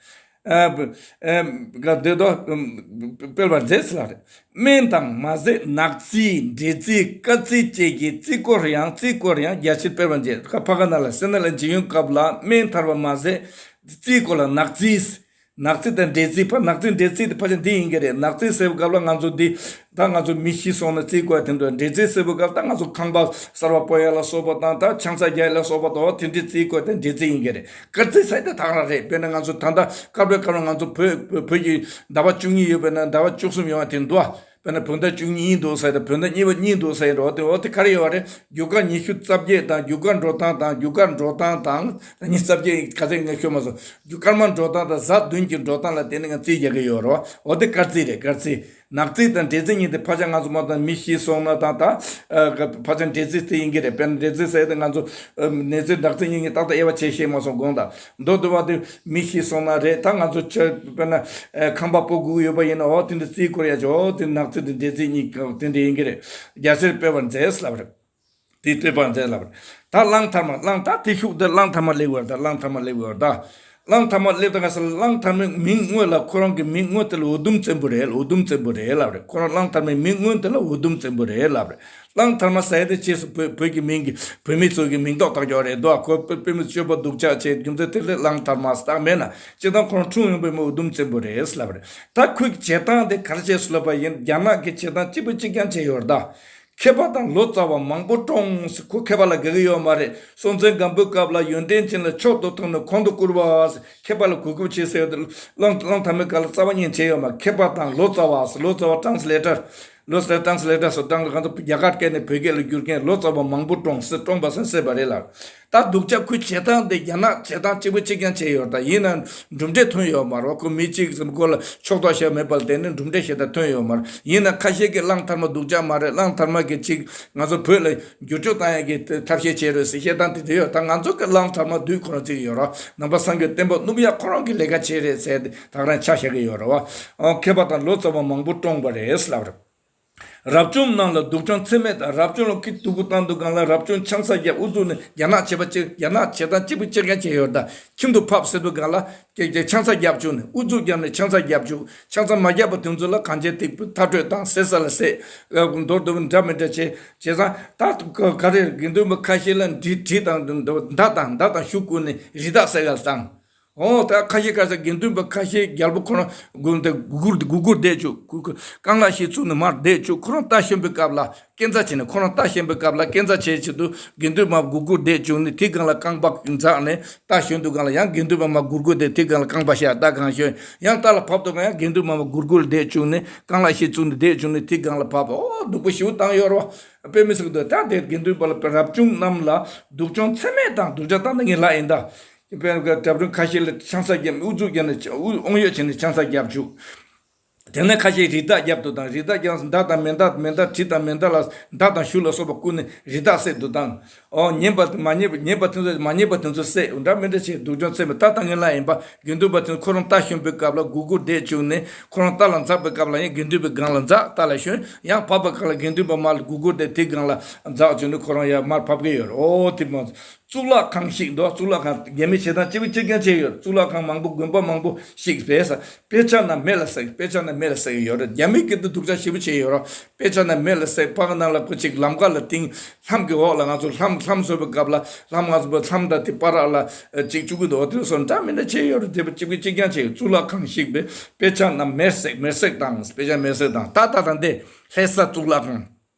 ཨ་ཨ་ག་དེ་དོ་སྤེལ་བར་མཛད་སྲིད་ལབ་རེད། སྨན་དང་མ་ཟད་ནག་རྩི་འབྲས་རྩི་དཀར་རྩི་བཅས་ཀྱི་རྩི་སྐོར་ཡང་རྩི་སྐོར་ཡང་རྒྱ་ཆེར་སྤེལ་བར་མཛད། ཁ་ཕ་ག་ན་ལ་སེ་ན་ལ་འཇིགས་ཡོན་སྐབས་ལ་སྨན་ཐར་བ་མ་ཟད་རྩིའི་སྐོར་ལ་ནག་རྩི། ནག་རྩི་དང་འབྲས་རྩི། ཕ་ནག་རྩི་འབྲས་རྩི་དེ་ཕལ་ཆེར་འདི་ཡིན་གྱི་རེད། ནག་རྩི་ཟེར་བའི་སྐབས་ལ་ང་ཚོ་འདི་ད་ང་ཚོ་མི་ཤི་སོང་ན་རྩིའི་སྐོར་དེ་འདྲ། འབྲས་རྩི་ཟེར་བའི་སྐབས་ད་ང་ཚོ་ཁང་པ་གསར་བ་སྤོ་ཡ་ལ་སོགས་པ་དང་ད་ཆང་ས་རྒྱག་ཡ་ལ་སོགས་པ་དང་དེ་འདྲའི་རྩིའི་སྐོར་དེ་འབྲས་རྩི་ཡིན་གྱི་རེད། དཀར་རྩི་ཟེར་དེ་ད་ག་རང་རེད། དཔེར་ན་ང་ཚོ་ད་ལྟ་སྐབས་རེ་སྐབས་རེ་ང་ཚོ་བོད་བོད་བོད་ཀྱི་ཟླ་བ་བཅུ་གཉིས་ཡོད་པས་ན་ཟླ་བ་བཅུ་གསུམ་ཡོང་བ་དེ་འདུག་ཨ། དཔེར་ན་བོད་ཟླ་བཅུ་གཉིས་འདུག་ཟེར་དང་བོད་ཟླ་གཉིས་པ་གཉིས་འདུག་ཟེར་རོ། དེ་འོ་དེ་ག་རེ་ཡོད་རེད། རྒྱུ་སྐར་ཉི་ཤུ་རྩ་བརྒྱད་དང་རྒྱུ་སྐར་འགྲོ་སྟངས་དང་རྒྱུ་སྐར་འགྲོ་སྟངས་དང་ཉི་ཤུ་རྩ་བརྒྱད་ག་ཚད་ངས་ཤོད་མ་སོང་། རྒྱུ་སྐར་མ་འགྲོ་སྟངས་དང་གཟའ་བདུན་གྱི་འགྲོ་སྟངས་ལ་བརྟེན་ནས་ང་རྩིས་རྒྱག་གི་ཡོད་རེད་བ། འོ་དེ་དཀར་རྩིས་རེད། དཀར་རྩིས། ནག་རྩིས་དང་འབྲས་རྩིས་གཉིས་དེ་ཕལ་ཆེར་ང་ཚོ་མ་དང་མི་ཤི་སོང་ན་དང་ད་ཕལ་ཆེར་འབྲས་རྩིས་དེ་ཡིན་གྱི་རེད། དཔེར་ན་འབྲས་རྩིས་ཟེར་དེ་ང་ཚོ་ནག་རྩིས་ནག་རྩིས་གཉིས་ཀྱི་ཏག་ཏག་དབྱེ་བ་ཕྱེ་ཤེས་མ་སོང་དགོངས་དག་མདོར་བསྡུ་བ་དེ་མི་ཤི་སོང་ན་རེད། ད་ང་ཚོ་ཆ་དཔེར་ན་ཨ་ཁང་པ་སྤོ་དགོས་ཡོད་པ་ཡིན་ན་འོ་དེ་འདྲ་རྩིས་སྐོར་ཡ་ཆོ་དེ་ནག་རྩིས་དེ་འབྲས་རྩིས་གཉིས་དེ་འདྲ་ཡིན་གྱི་རེད། རྒྱ་ཆེར་སྤེལ་བར་མཛད་ལབ་རེད། དེ་སྤེལ་བར་མཛད་ལབ་རེད། ད་གླང་དར་མ་གླང་ད་དེ་ཤུགས་དེ་གླང་དར་མ་སླེབས་ཡོད་རེད། ད་གླང་དར་མ་སླེབས་ཡོད་རེད། ད་གླང་དར་མ་སླེབས་ད་ག་ས་གླང་དར་མའི་མིང་དངོས་ལ་ཁོ་རང་གི་མིང་དངོས་དེ་ལ་འུ་དུམ་བཙན་པོ་རེད། འུ་དུམ་བཙན་པོ་རེད་ལབ་རེད། ཁོ་རང་གླང་དར་མའི་མིང་དངོས་དེ་ལ་འུ་དུམ་བཙན་པོ་རེད་ལབ་རེད། གླང་དར་མ་ཟེར་དེ་རྗེས་སུ་བོད་བོད་ཀྱི་མིང་གི་བོད་མི་ཚོ་གི་མིང་འདོགས་བཏགས་ཡོད་རེད་དོ། ཁོ་དཔེ་དཔེ་མི་སྤྱོད་པ་སྡུག་ཅག་བྱས་རྒྱུ་མཚན་དེ་ལས་གླང་དར་མ་ཟེར་བཏགས་མེད་ན་སྤྱིར་བཏང་ཁོ་རང་འཁྲུངས་ཡོང་པའི་མི་འུ་དུམ་བཙན་པོ་རེད་ལབ་རེད། ད་ཁོའི་བྱེད་སྟངས་དེ་ག་རེ་བྱས་སུ་ལབ་པ་ཡིན། རྒྱ་ནག་གི་བྱེད་སྟངས་གཅིག་པ་གཅིག་རྐྱང་བྱས་ཡོད་རེད་ད། མཁས་པ་དང་ལོ་ཙཱ་བ་མང་པོ་བཀྲོངས། ཁོ་མཁས་པ་ལ་དགའ་གི་ཡོད་མ་རེད། སྲོང་བཙན་སྒམ་པོའི་སྐབས་ལ་ཡོན་ཏན་ཅན་ལ་མཆོག་ཏུ་མཐོང་ནས་གོང་དུ་བཀུར་བ། མཁས་པ་ལ་གུས་བཀུར་བྱེད་ཟེར་ཡོད་དེ་གླང་གླང་དར་མའི་སྐབས་ལ་རྩ་བ་ཉིད་བྱས་ཡོད་མ། མཁས་པ་དང་ལོ་ཙཱ་བ། ལོ་ཙཱ་བ་ཊན་སི་ལེ་ཊར། ལོ་ཙཱ་བ་ཊན་སི་ལེ་ཊར་སོགས་ཊན་སི་ལེ་ཊར་སོགས་རྒྱ་གར་སྐད་ནས་བོད་སྐད་ལ་བསྒྱུར་མཁན་ལོ་ཙཱ་བ་མང་པོ་བཀྲོངས་སེ་བཀྲོངས་པ་སེམས་སྲིད་པ་རེད་ལ། ད་སྡུག་ཅག་ཁོའི་བྱེད་སྟངས་དེ་རྒྱ་ནག་བྱེད་སྟངས་གཅིག་པ་གཅིག་རྐྱང་བྱས་ཡོད་ད། ཡིན་ན་གྲུབ་འབྲས་ཐོན་ཡོད་མ་རེད། ཁོ་མི་གཅིག་གམ་ཁོ་ལ་ཕྱོགས་གཏོགས་བྱས་མེད་པ་ལ་བརྟེན་ནས་གྲུབ་འབྲས་ཞེ་དྲག་ཐོན་ཡོད་མ་རེད། ཡིན་ན་ཁ་ཤས་ཀྱིས་གླང་དར་མ་སྡུག་ཅག་མ་རེད། གླང་དར་མ་གི་གཅིག་ང་ཚོ་བོད་ལ་བསྒྱུར་བཅོས་བཏང་ཡག་གི་ཐབས་ཤེས་བྱས་རེད་ཟེར་བཤད་སྟངས་དེ་འདྲ་ཡོད། ད་ང་ཚོ་གི་གླང་དར་མ་བདུད་ཁོ་རང་བརྩི་གི་ཡོད་རེད། ནང་པ་སངས་རྒྱས་བསྟན་པ་བསྣུབ་ཡག་ཁོ་རང་གི་ལས་ཀ་བྱས་རེད་ཟེར་ཏེ་ད་ག་རང་ཆ་བཞག་གི་ཡོད་རེད་བ། ཨོ་མཁས་པ་དང་ལོ་ཙཱ་བ་མང་པོ་བཀྲོངས་པ་རེད་ལབ་རེད། རབ་བྱུང་རྣམས་ལ་སྡུག་སྦྱོང་ཚད་མེད་དང་། རབ་བྱུང་ལ་ཁོས་སྡུག་པོ་བཏང་དུས་སྒང་ལ་རབ་བྱུང་ཆང་ས་བརྒྱབ། ཨུ་ཚུགས་ནས་རྒྱ་ནག་བྱེད་པ་གཅིག་རྒྱ་ནག་བྱེད་སྟངས་གཅིག་པ་གཅིག་རྐྱང་བྱས་ཡོད་ད། ཁྱིམ་དུ་ཕབ་ཟེར་དུས་སྒང་ལ་ཀྱེ་ཀྱེ་ཆང་ས་བརྒྱབ་བཅུག་ནས་ཨུ་ཚུགས་བརྒྱབ་ནས་ཆང་ས་བརྒྱབ་བཅུག་ཆང་ས་མ་བརྒྱབ་པ་དེ་ཚོ་ལ་གངས་ཅན་ཐིགས་པ་མཐར་སྐྲོད་བཏང་། ཟེར་ས་ལ་ཟེར། མདོར་བསྡུས་འདྲ་མི་འདྲ་བྱས་བྱས་ཙང་ད་ག་རེ་དགེ་འདུན་པ་ཁ་ཤས་ལ་གྲི་གྲི་དང་མདའ་དང་མདའ་དང་གཞུ་བསྐུར་ནས་རི་དྭགས་ཟེར་ག་ལ་བཏང་། འོ་ད་ཁ་ཤས་ཁ་ཤས་དགེ་འདུན་པ་ཁ་ཤས་རྒྱལ་པོ་ཁོ་རང་དགུ་དེ་དགུ་དགུ་དགུ་དགུར་བསྡད་བཅུག་རྐང་ལག་བཞི་བཙུགས་ནས་མར་བསྡད་བཅུག་ཁོ་རང་རྟ་ཞོན་པའི་སྐབས་ལ་སྐས་འཛེག་བྱས་ནས་ཁོ་རང་རྟ་ཞོན་པའི་སྐབས་ལ་སྐས་འཛེག་བྱེད་ཆེད་དུ་དགེ་འདུན་པ་དགུ་དགུར་བསྡད་བཅུག་ནས་དེའི་སྒང་ལ་རྐང་པ་འཛེགས་ནས་རྟ་ཞོན་དུས་སྒང་ལ་ཡང་དགེ་འདུན་པ་མར་དགུར་དགུར་བསྡད། དེའི་སྒང་ལ་རྐང་པ་བཤལ། རྟ་གང་ཞོན། ཡང་རྟ་ལ་བབས་དུས་སྒང་ཡང་དགེ་འདུན་པ་མར་དགུར་དགུར་བསྡད་བཅུག་ནས་རྐང་ལག་བཞི་བཙུགས་ནས་བསྡད་བཅུག་ནས་དེའི་སྒང་ལ་བབས། འོ་སྡུག་པོ་ཞེ་པོ་བཏང་ཡོད་རེད་བ། དཔེ་མི་སྲིད་དུ་ད་དེ་དགེ་འདུན་པ་ལ་རབ་བྱུང་རྣམས་ལ་སྡུག་སྦྱོང་ཚད་མེད་དང་། སྡུག་ཅག་བཏང་ནས་ངས་ལབ་ཡིན་ད། དཔེར་ན་རབ་བྱུང་ཁ་ཤས་ལ་ཆང་ས་བརྒྱབ། ཨུ་ཚུགས་བརྒྱབ་ནས་ཨུ་དབང་ཡོད་བྱས་ནས་ཆང་ས་བརྒྱབ་བཅུག་དེ་ནས་ཁ་ཤས་རི་དྭགས་རྒྱབ་ཏུ་བཏང་། རི་དྭགས་རྒྱབ་སོང་། མདའ་དང་མེ་མདའ། མེ་མདའ་གྲི་དང་མེ་མདའ་ལ། མདའ་དང་གཞུ་ལ་སོགས་པ་བརྐུས་ནས་རི་དྭགས་བསད་དུ་བཏང་། ཨོ། ཉན་པ་དང་མ་ཉན་པ། ཉན་པ་དེ་ཚོ། མ་ཉན་པ་དེ་ཚོ་བསད། འདྲ་མི་འདྲ་བྱས་སྡུག་སྦྱོང་བྱས་པ། ད་ད་ངན་ལ་ཡིན་པ། དགེ་འདུན་པ་དེ་ཚོ་ཁོ་རང་རྟ་ཞོན་པའི་སྐབས་ལ་སྒུར་སྒུར་བསྡད་བཅུག་ནས། ཁོ་རང་རྟ་ལ་འཛེགས་པའི་སྐབས་ལ་ཡང་དགེ་འདུན་པའི་སྒང་ལ་འཛེགས། རྟ་ལ་ཞོན། ཡང་བབས་པའི་སྐབས་ལ་དགེ་འདུན་པ་མར་སྒུར་སྒུར་བསྡད། དེའི་སྒང་ལ་འཛེགས་བཅུག་ནས་ཁོ་རང་ཡར་མར་བབས་ཀྱི་ཡོད་རེད། ཨོ་དེ་མ། གཙུག་ལག་ཁང་བཤིག་འདུག་གཙུག་ལག་ཁང་རྒྱ་མི་བྱེད་སྟངས་གཅིག་པ་གཅིག་རྐྱང་བྱས་ཡོད། གཙུག་ལག་ཁང་མང་པོ། དགོན་པ་མང་པོ་བཤིག་བས་ས། དཔེ་ཆ་རྣམས་མེ་ལ་བསྲེགས། དཔེ་ཆ་རྣམས་མེ་ལ་བསྲེགས་ཡོད་རེད། རྒྱ་མི་གི་དེ་སྡུག་ཅག་ཞེ་པོ་བྱས་ཡོད་རེད། དཔེ་ཆ་རྣམས་མེ་ལ་བསྲེགས། ཕར་ནང་ལ་ཁོ་གཅིག་ལམ་ཁ་ལ་བཏིང་། ལྷམ་གྱི་འོག་ལ། ང་ཚོ་ལྷམ་ལྷམ་བཟོ་བའི་སྐབས་ལ། ལྷམ། ང་ཚོ་ལྷམ་འདྲ་དེ་བར་ལ་གཅིག་བཅུག་གི་འདུག་འོ་དེ་ཚོ་འདྲ་མི་འདྲ་བྱས་ཡོད་རེད། དེ་གཅིག་པ་གཅིག་རྐྱང་བྱས་ཡོད། གཙུག་ལག་ཁང་བཤིག་པས། དཔེ་ཆ་རྣམས་མེར་བསྲེགས། མེར་བསྲེགས་བཏང་། དཔེ་ཆ་མེར་བསྲེགས་བཏང་། ད་ད་ད་འདི་ལྷ་ས་གཙུག་ལག་ཁང་།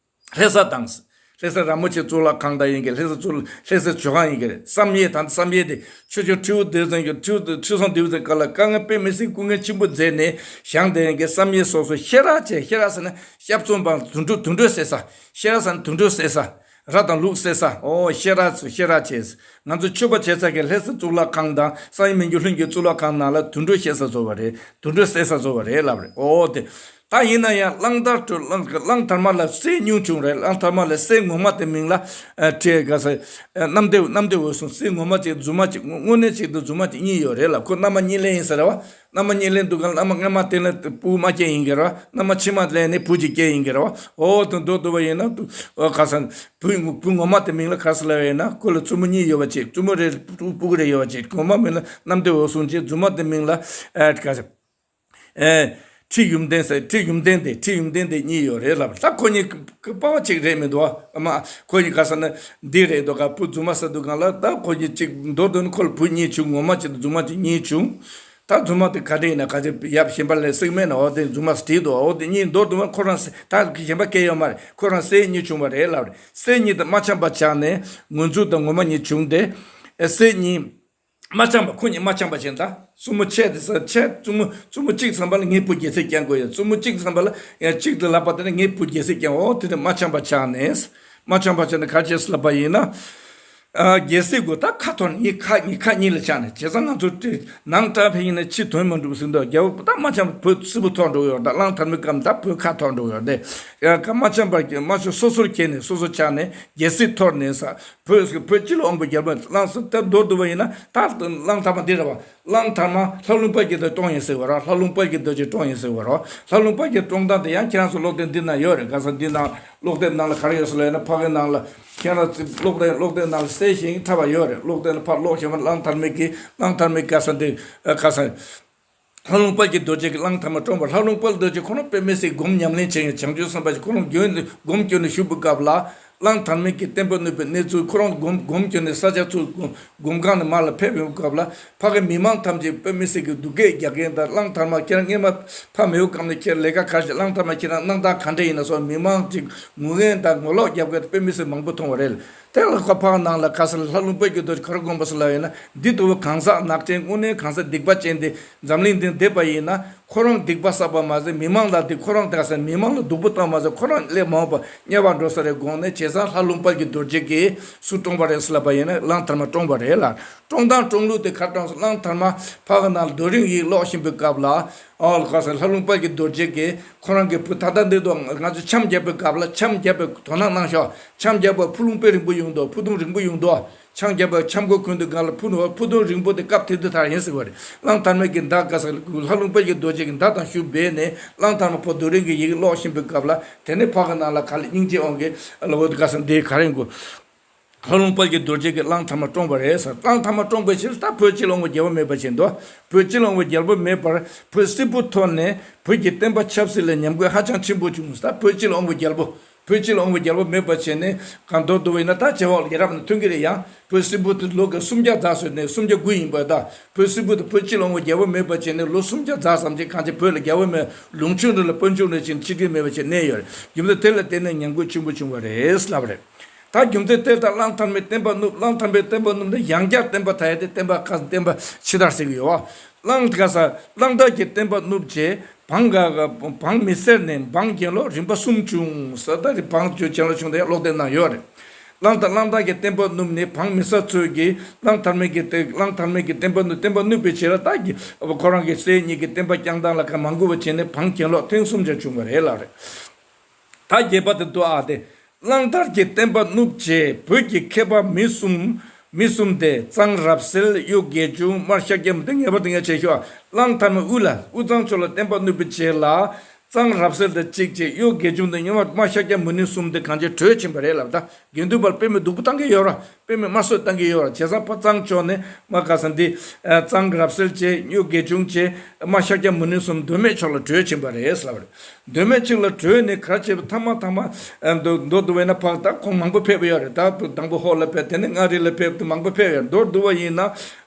ལྷ་ས་དང་། ལྷ་ས་རིན་པོ་ཆེ་གཙུག་ལག་ཁང་དང་ཡིན་གྱི། ལྷ་ས་གཙུག་ལྷ་ས་ཇོ་ཁང་ཡིན་གྱི་རེད། བསམ་ཡས་དང་། བསམ་ཡས་དེ་ཆོས་སྐྱོང་ཁྲི་འུ་དེ་ཚོ་ཡིན་གྱི། ཁྲི་འུ་ཁྲི་སྲོང་ལྡེའུ་བཙན་སྐབས་ལ་དཀའ་ངལ་དཔེ་མི་སྲིད་སྐུ་ངལ་ཆེན་པོ་མཛད་ནས་བཞེངས་བསྡད་ཡིན་གྱི། བསམ་ཡས་སོགས་སུ་ཤེས་རབ་བྱས། ཤེས་རབ་ཟེར་ན་སྐྱབས་བཅོལ་བ། དུད་འགྲོ། དུད་འགྲོ་བསད་ས། ཤེས་རབ་ཟེར་ན་དུད་འགྲོ་བསད་ས། ར་དང་ལུག་བསད་ས། ཨོ་ཤེས་རབ་ཚོ་ཤེས་རབ་བྱས། ང་ཚོ་ཆོས་པ་བྱས་ཚར་གྱི། ལྷ་ས་གཙུག་ལག་ཁང་དང་བསམ་ཡས་མི་འགྱུར་གླིང་གི་གཙུག་ལག་ཁང་ནང་ལ་དུད་འགྲོ་བསད་ས་བཟོ་བ་རེད། དུད་འགྲོ་བསད་ས་བཟོ་བ་རེད་ལབ་རེད། ཨོ་དེ། ད་ཡིན་ན་ཡང་གླང་དར་གླང་གླང་དར་མ་ལ་གསེར་ཉུང་བྱུང་རེད། གླང་དར་མ་ལ་གསེར་ངོ་མ་དེ་མིང་ལ་ཨ་ཁྲི་ག་ས་ཨ་གནམ་བདེ། གནམ་བདེ་འོད་སྲུང་། གསེར་ངོ་མ་གཅིག་རྫུན་མ་གཅིག་དངོས་གནས་གཅིག་དང་རྫུན་མ་གཅིག་གཉིས་ཡོད་རེད་ལ། ཁོ་མནའ་མ་གཉིས་ལེན་ཡིན་ས་རེད་བ། མནའ་མ་གཉིས་ལེན་འདུག་ག་ལ། མནའ་མ་མནའ་མ་དེ་ལ་བུ་མ་སྐྱེས་ཡིན་གྱི་རེད་བ། མནའ་མ་ཕྱི་མ་ལེན་ནས་བུ་གཅིག་སྐྱེས་ཡིན་གྱི་རེད་བ། ཨོ་དེ་འདྲ་འདུག་པ་ཡིན་ན་དུ་ཨོ་ག་ས་བུ་བུ་ངོ་མ་དེ་མིང་ལ་ག་ས་ལབ་ཡིན་ན། ཁོ་ལ་བཙུན་མོ་གཉིས་ཡོད་པ་གཅིག་བཙུན་མོ་རེ་སྤུ་གུ་རེ་ཡོད་པ་གཅིག་ངོ་མ་མིང་ལ་གནམ་བདེ་འོད་སྲུང་གཅིག་རྫུན་མ་དེ་མིང་ལ་ཨ་ག་ས། ཨེ། ཁྲི་ཡུམ་བརྟན་ཟེར། ཁྲི་ཡུམ་བརྟན་དེ། ཁྲི་ཡུམ་བརྟན་དེ་གཉིས་ཡོད་རེད་ལབ། ད་ཁོ་གཉིས་ཀ་པ་བ་གཅིག་རེད་མི་འདུག་ཨ་མ། ཁོ་གཉིས་ག་ས་ན་འདི་རེད་འདུག་ག་བུ་རྫུན་མ་ཟེར་འདུག་ག་ལ། ད་ཁོ་གཉིས་གཅིག་མདོར་བསྡུ་ན་ཁོ་ལ་བུ་གཉིས་བྱུང་། ངོ་མ་གཅིག་དང་རྫུན་མ་གཅིག་གཉིས་བྱུང་། ད་རྫུན་མ་དེ་ག་འདྲ་ཡིན་ན། ག་ཚོད་ཡབ་གཞན་པ་ལ་གཟིགས་མེད་ན། འོ་དེ་རྫུན་མ་བྲིས་འདུག་འོ་དེ་གཉིས་མདོར་བསྡུ་ན་ཁོ་རང་ད་གཞན་པ་སྐྱེ་ཡོད་མ་རེད། ཁོ་རང་སྲས་གཉིས་བྱུང་བ་རེད་ལབ་རེད། སྲས་གཉིས་དེ་མ་འཆམ་པ་ཆགས་ནས་ངོ་མཚར་དང་ངོ་མ་གཉིས་བྱུང་སྟེ། ཨེ། སྲས་གཉིས། མ་འཆམ་པ། ཁོ་གཉིས་མ་འཆམ་པ་བྱས། ད་བཙུན་མོ་ཆེ་དེ་ས་ཆེ། བཙུན་མོ་བཙུན་མོ་གཅིག་ཙམ་པ་ལ་ངའི་བུ་རྒྱལ་སྲིད་སྐྱོང་དགོས་ཡོད། བཙུན་མོ་གཅིག་ཙམ་པ་ལ་ཡང་གཅིག་དེ་ལབ་པ་དེ་ནི་ངའི་བུ་རྒྱལ་སྲིད་སྐྱོང་། འོ་དེ་དེ་མ་འཆམ་པ་ཆགས་ནས། མ་འཆམ་པ་ཆགས་ནས་ག་རེ་བྱས་ལབ་པ་ཡིན་ན། ཨ། རྒྱལ་སྲིད་དགོས། ད་ཁ་འཐོར་ནས། ཁ་གཉིས་ཁ་གཉིས་ལ་ཆགས་ནས། བྱས་ཙང་ང་ཚོ་དེ་ནང་བཀྲ་ཕེ་ཡིན་ན་ཕྱི་དོན་མ་འགྲུབ་ཟེར་འདུག་རྒྱལ་པོ་ད་མ་འཆམ་པ་བུ་སིལ་བུ་འཐོར་འགྲོ་ཡོད། ད་གླང་དར་མའི་སྐབས་ད་བུ་ཁ་འཐོར་འགྲོ་ཡོད་དེ། ཡ་ག་མ་འཆམ་པ་མ་འཆམ། སོ་སོར་གྱེས་ནས་སོ་སོ་ཆགས་ནས་རྒྱལ་སྲིད་འཐོར་ནས་ས། བོད་བོད་སྤྱི་ལ་འོང་བའི་རྒྱལ་པོ། གླང་ས་ད་མདོར་བསྡུ་བ་ཡིན་ན། ད་གླང་དར་མ་འདི་རེད་བ། གླང་དར་མ་ལྷ་ལུང་དཔལ་གྱི་རྡོ་བཀྲོངས་ཡིན་ཟེར་བ་རེད། ལྷ་ལུང་དཔལ་གྱི་རྡོ་རྗེ་བཀྲོངས་ཡིན་ཟེར་བ་རེད། ལྷ་ལུང་དཔལ་གྱི་བཀྲོངས་སྟངས་དེ་ཡང་ཁྱེད་རང་ཚོ་ཀློག་དེབ་འདི་ན་ཡོད་རེད། ག་ས་འདི་ན་ཀློག་དེབ་ནང་ལ་ག་རེ་ཡོད་ཟེར་ལབ་ཡིན་ན། ཕ་གི་ནང་ལ་ཁྱེད་རང་ཚོ་ཀློག་དེབ་ཀློག་དེབ་ནང་ལ་གསལ་ཞིང་ཕྲ་བ་ཡོད་རེད། ཀློག་དེབ་ལ་ཕར་ཀློག་ཤེས་པ། གླང་དར་མའི་གི་གླང་དར་མའི་ག་ས་འདི་ག་ས། ལྷ་ལུང་དཔལ་གྱི་རྡོ་རྗེ་གིས་གླང་དར་མ་བཀྲོངས་པ། ལྷ་ལུང་དཔལ་རྡོ་རྗེ་ཁོ་རང་དཔེ་མི་སྲིད་སྒོམ་ཉམས་ལེན་བྱེད་མཁན། བྱང་ཆུབ་སེམས་དཔའ་ཞིག་ཁོ་རང་སྒོམ་སྒོམ་སྐྱོན་ནས་བཞུགས་པའི་སྐབས་ལ། གླང་དར་མ་གིས་བསྟན་པ་བསྣུབས་པའི་གནས་ཚུལ། ཁོ་རང་སྒོམ་སྒོམ་སྐྱོན་ནས་ས་ཆ་ཚུར་སྒོམ་སྒོམ་ཁང་ནས་མར་ལ་ཕེབས་པའི་སྐབས་ལ། ཕ་གི་མི་མང་ཐམས་ཅད་དཔེ་མི་སྲིད་ཀྱི་སྡུག་སྐད་རྒྱག་མཁན་དང་། གླང་དར་མ་ཁྱེད་རང་སྔས་མ་ཕ་མེད་པའི་སྐབས་ནས་ཁྱེད་ལས་ཀ་ག་རེ་བྱས། གླང་དར་མ་ཁྱེད་རང་སྣང་སྟངས་ག་འདྲ་ཡིན་ན་སོགས་མི་མང་ཅིག་ངུ་མཁན་དང་ངོ་ལོག་རྒྱབ་མཁན་དཔེ་མི་སྲིད་མང་པོ་མཐོང་བ་རེད། དེ་ལ་ཁོ་ཕ་གི་ནང་ལ་ག་ས་ལྷ་ལུང་དཔལ་གྱི་རྡོ་རྗེ་ག་རེ་དགོངས་པ་ཟེར་ལབ་ཡོད་ན། འདི་ལྟ་བུ་གང་ཟག་ནག་ཅན་དངོས་གནས་གང་ཟག་སྡིག་པ་ཅན་དེ་འཛམ་གླིང་འདིར་བསྡད་པ་ཡིན་ན། ཁོ་རང་སྡིག་པ་བསགས་པ་མ་ཟད། མི་མང་ལ་དེ་ཁོ་རང་དེ་ག་ས་མི་མང་ལ་སྡུག་པོ་བཏང་མ་ཟད། ཁོ་རང་སླད་མ་འོངས་པ་དམྱལ་བར་འགྲོ་ས་རེད་དགོངས་ནས། བྱས་ཙང་ལྷ་ལུང་དཔལ་གྱི་རྡོ་རྗེ་གིས་སུ་བཀྲོངས་པ་རེད་ཟེར་ལབ་པ་ཡིན་ན། གླང་དར་མ་བཀྲོངས་པ་རེད་ལ། བཀྲོངས་སྟངས་བཀྲོངས་ལུགས་དེ་ག་རེ་བཀྲོངས་ཟེར། གླང་དར་མ་ཕ་གི་ནང་རྡོ་རིང་ཡིག་ཀློག་བཞིན་པའི་སྐབས་ལ། ཨོ་ག་ས་ལྷ་ལུང་དཔལ་གྱི་རྡོ་རྗེ་གིས་ཁོ་རང་གི་བུ། ད་ལྟ་འདི་དུ་ང་ཚོ་འཆམ་རྒྱག་པའི་སྐབས་ལ། འཆམ་རྒྱག་པའི་དོ་སྣང་གནང་ཤོག་འཆམ་རྒྱག་པ་ཕུ་ལུང་དཔེ་རིང་པོ་ཡོང་འདུག་ཕུ་ཐུང་རིང་པོ་ཡོང་འདུག་འཆམ་རྒྱག་པ་འཆམ་གོས་གོན་དུས་སྒང་ལ་ཕུ་ཐུང་ཕུ་ཐུང་རིང་པོ་དེ་སྐབས་དེ་དུས་དར་ཡིན་ཟེར་བ་རེད། གླང་དར་མ་གི་མདའ་ག་ས་ལྷ་ལུང་དཔལ་གྱི་རྡོ་རྗེ་གི་མདའ་དང་གཞུ་སྦས་ནས། གླང་དར་མ་ཕོ་རྡོ་རིང་གི་ཡིག་ཀློག་བཞིན་པའི་སྐབས་ལ། དེ་ནས་ཕ་གི་ནང་ལ་ག་ལེ་སྙིང་རྗེ་དབང་གིས་ལ་འོ་དེ་ག་ས་འདི་ག་རེ་གོ་ལྷ་ལུང་དཔལ་གྱི་རྡོ་རྗེ་གིས་གླང་དར་མ་བཀྲོངས་པ་རེད་ཟེར། གླང་དར་མ་བཀྲོངས་པའི་ཕྱིར་ད་བོད་སྤྱི་ལ་འོང་བའི་རྒྱལ་པོ་མེད་པ་བྱས་འདུག་བོད་སྤྱི་ལ་འོང་བའི་རྒྱལ་པོ་མེད་པར་བོད་སིལ་བུ་འཐོར་ནས་བོད་ཀྱི་བསྟན་པ་ཆབ་སྲིད་ལ་ཉམས་རྒུད་ཧ་ཅང་ཆེན་པོ་བྱུང་། ད་བོད་སྤྱི་ལ་འོང་བའི་རྒྱལ་པོ། བོད་སྤྱི་ལ་འོང་བའི་རྒྱལ་པོ་མེད་པ་བྱས་ནས། གང་མདོར་བསྡུ་བ་ཡིན་ན། ད་བྱེ་བ་རྒྱལ་རབས་ནས་ཐོན་གྱི་རེད། ཡང་བོད་སིལ་བུ་དེ་ལོ་ག་སུམ་བརྒྱ་ཙམ་ཟིན་ནས། སུམ་བརྒྱ་དགུ་ཡིན་པ། ད་བོད་སིལ་བུ་དེ་བོད་སྤྱི་ལ་འོང་བའི་རྒྱལ་པོ་མེད་པ་བྱས་ནས་ལོ་སུམ་བརྒྱ་ཙམ་ཙམ་ཅིག་གང་ཅི་བོད་ལ་རྒྱལ་པོ་མེད། ལུང་ཆུང་རེ་ལ་དཔོན་ཆུང་རེ་བྱས་ནས་ཆིག་སྒྲིལ་མེད་པ་བྱས་གནས་ཡོད་རེད། རྒྱུ་མཚན་དེ་ལ་བརྟེན་ནས་ཉམས་རྒུད་ཆེན་པོ་བྱུང་བ་རེད་ལབ་རེད། ད་རྒྱུ་མཚན་དེ་ལྟར་གླང་དར་མས་བསྟན་པ་བསྣུབས། གླང་དར་མས་བསྟན་པ་བསྣུབས་ནས་ཡང་བསྐྱར་བསྟན་པ་དར་ཡ་དེ། བསྟན་པ་ཁ་བསྟན་པ་ཕྱི་དར་ཟེར་གྱི་ཡོད། གླང་ག་ས་གླང་དར་གྱིས་བསྟན་པ་བསྣུབས་རྗེས། འབངས་ག་འབངས་མི་སེར་ནས་འབངས་གྱེན་ལོག་རིམ་པ་གསུམ་བྱུང་ཟེར། ད་རེས་འབངས་བྱོས་གྱེན་ལོག་བྱུང་དེ་ཡང་ཀློག་དེབ་ནང་ཡོད་རེད། གླང་དར་གླང་དར་གྱི་བསྟན་པ་བསྣུབས་ནས་འཕང་མི་ས་ཚོས་ཀྱིས་གླང་དར་མའི་གི་བསྟན་གླང་དར་མའི་གི་བསྟན་པ་བསྣུབས། བསྟན་པ་བསྣུབས་པའི་ཕྱིར་ལ་ད་གི་ཁོ་རང་གི་སྲས་གཉིས་ཀྱི་བསྟན་པ་བསྐྱངས་སྟངས་ལ་ཁ་མ་མགུ་བ་བྱས་ནས་འཕང་གྱེན་ལོག་ཐེངས་གསུམ་བྱས་བྱུང་བ་རེད་ལབ་རེད། ད་བརྒྱད་པ་དེ་འདུག་ཨ། དེ་གླང་དར་གྱི་བསྟན་པ་བསྣུབས་བྱས་བོད་ཀྱི་མཁས་པ་མི་གསུམ། མི་གསུམ་སྟེ་གཙང་རབ་གསལ། གཡུ་དགེ་འབྱུང་། སྨར་ཤཱཀྱ་མུ་ནེ། ངེས་པར་དུ་ངས་བྱས་ཤོག་ཨ། གླང་དར་མ་དབུ་ལ་དབུ་གཙང་ཕྱོགས་ལ་བསྟན་པ་བསྣུབས་པའི་རྗེས་ལ། གཙང་རབ་གསལ་དང་གཅིག་བྱས་གཡུ་དགེ་འབྱུང་དང་སྨར་ཤཱཀྱ་མུ་ནེ་གསུམ་དེ་གང་བྱས་བྲོས་ཕྱིན་པ་རེད་ལབ། ད་དགེ་འདུན་པར་དཔེ་མེད་སྡུག་པོ་བཏང་གི་ཡོད་ར། དཔེ་མེད་དམར་གསོད་བཏང་གི་ཡོད་ར། བྱས་ཙང་ཕར་གཙང་ཕྱོགས་ནས་མར་ག་ས་འདི་གཙང་རབ་གསལ་བྱས་གཡུ་དགེ་འབྱུང་བྱས་སྨར་ཤཱཀྱ་མུ་ནེ་གསུམ་མདོ་སྨད་ཕྱོགས་ལ་བྲོས་ཕྱིན་པ་རེད་ལབ་རེད། མདོ་སྨད་ཕྱོགས་ལ་བྲོས་ནས་གར་བྱས་པ་ཐ་མ་ཐ་མ་མདོ་མདོ་སྡུ་བས་ན་ཕག་ད་ཁོང་མང་པོ་ཕེབས་ཡོད་རེད། ད་དང་པོ་ཧོར་ལ་ཕེབས། དེ་ནས་མངའ་རིས་ལ་ཕེབས། དེ་མང་པོ་ཕེབས་ཡོད། མདོ་སྡུ་བ་ཡིན་ན་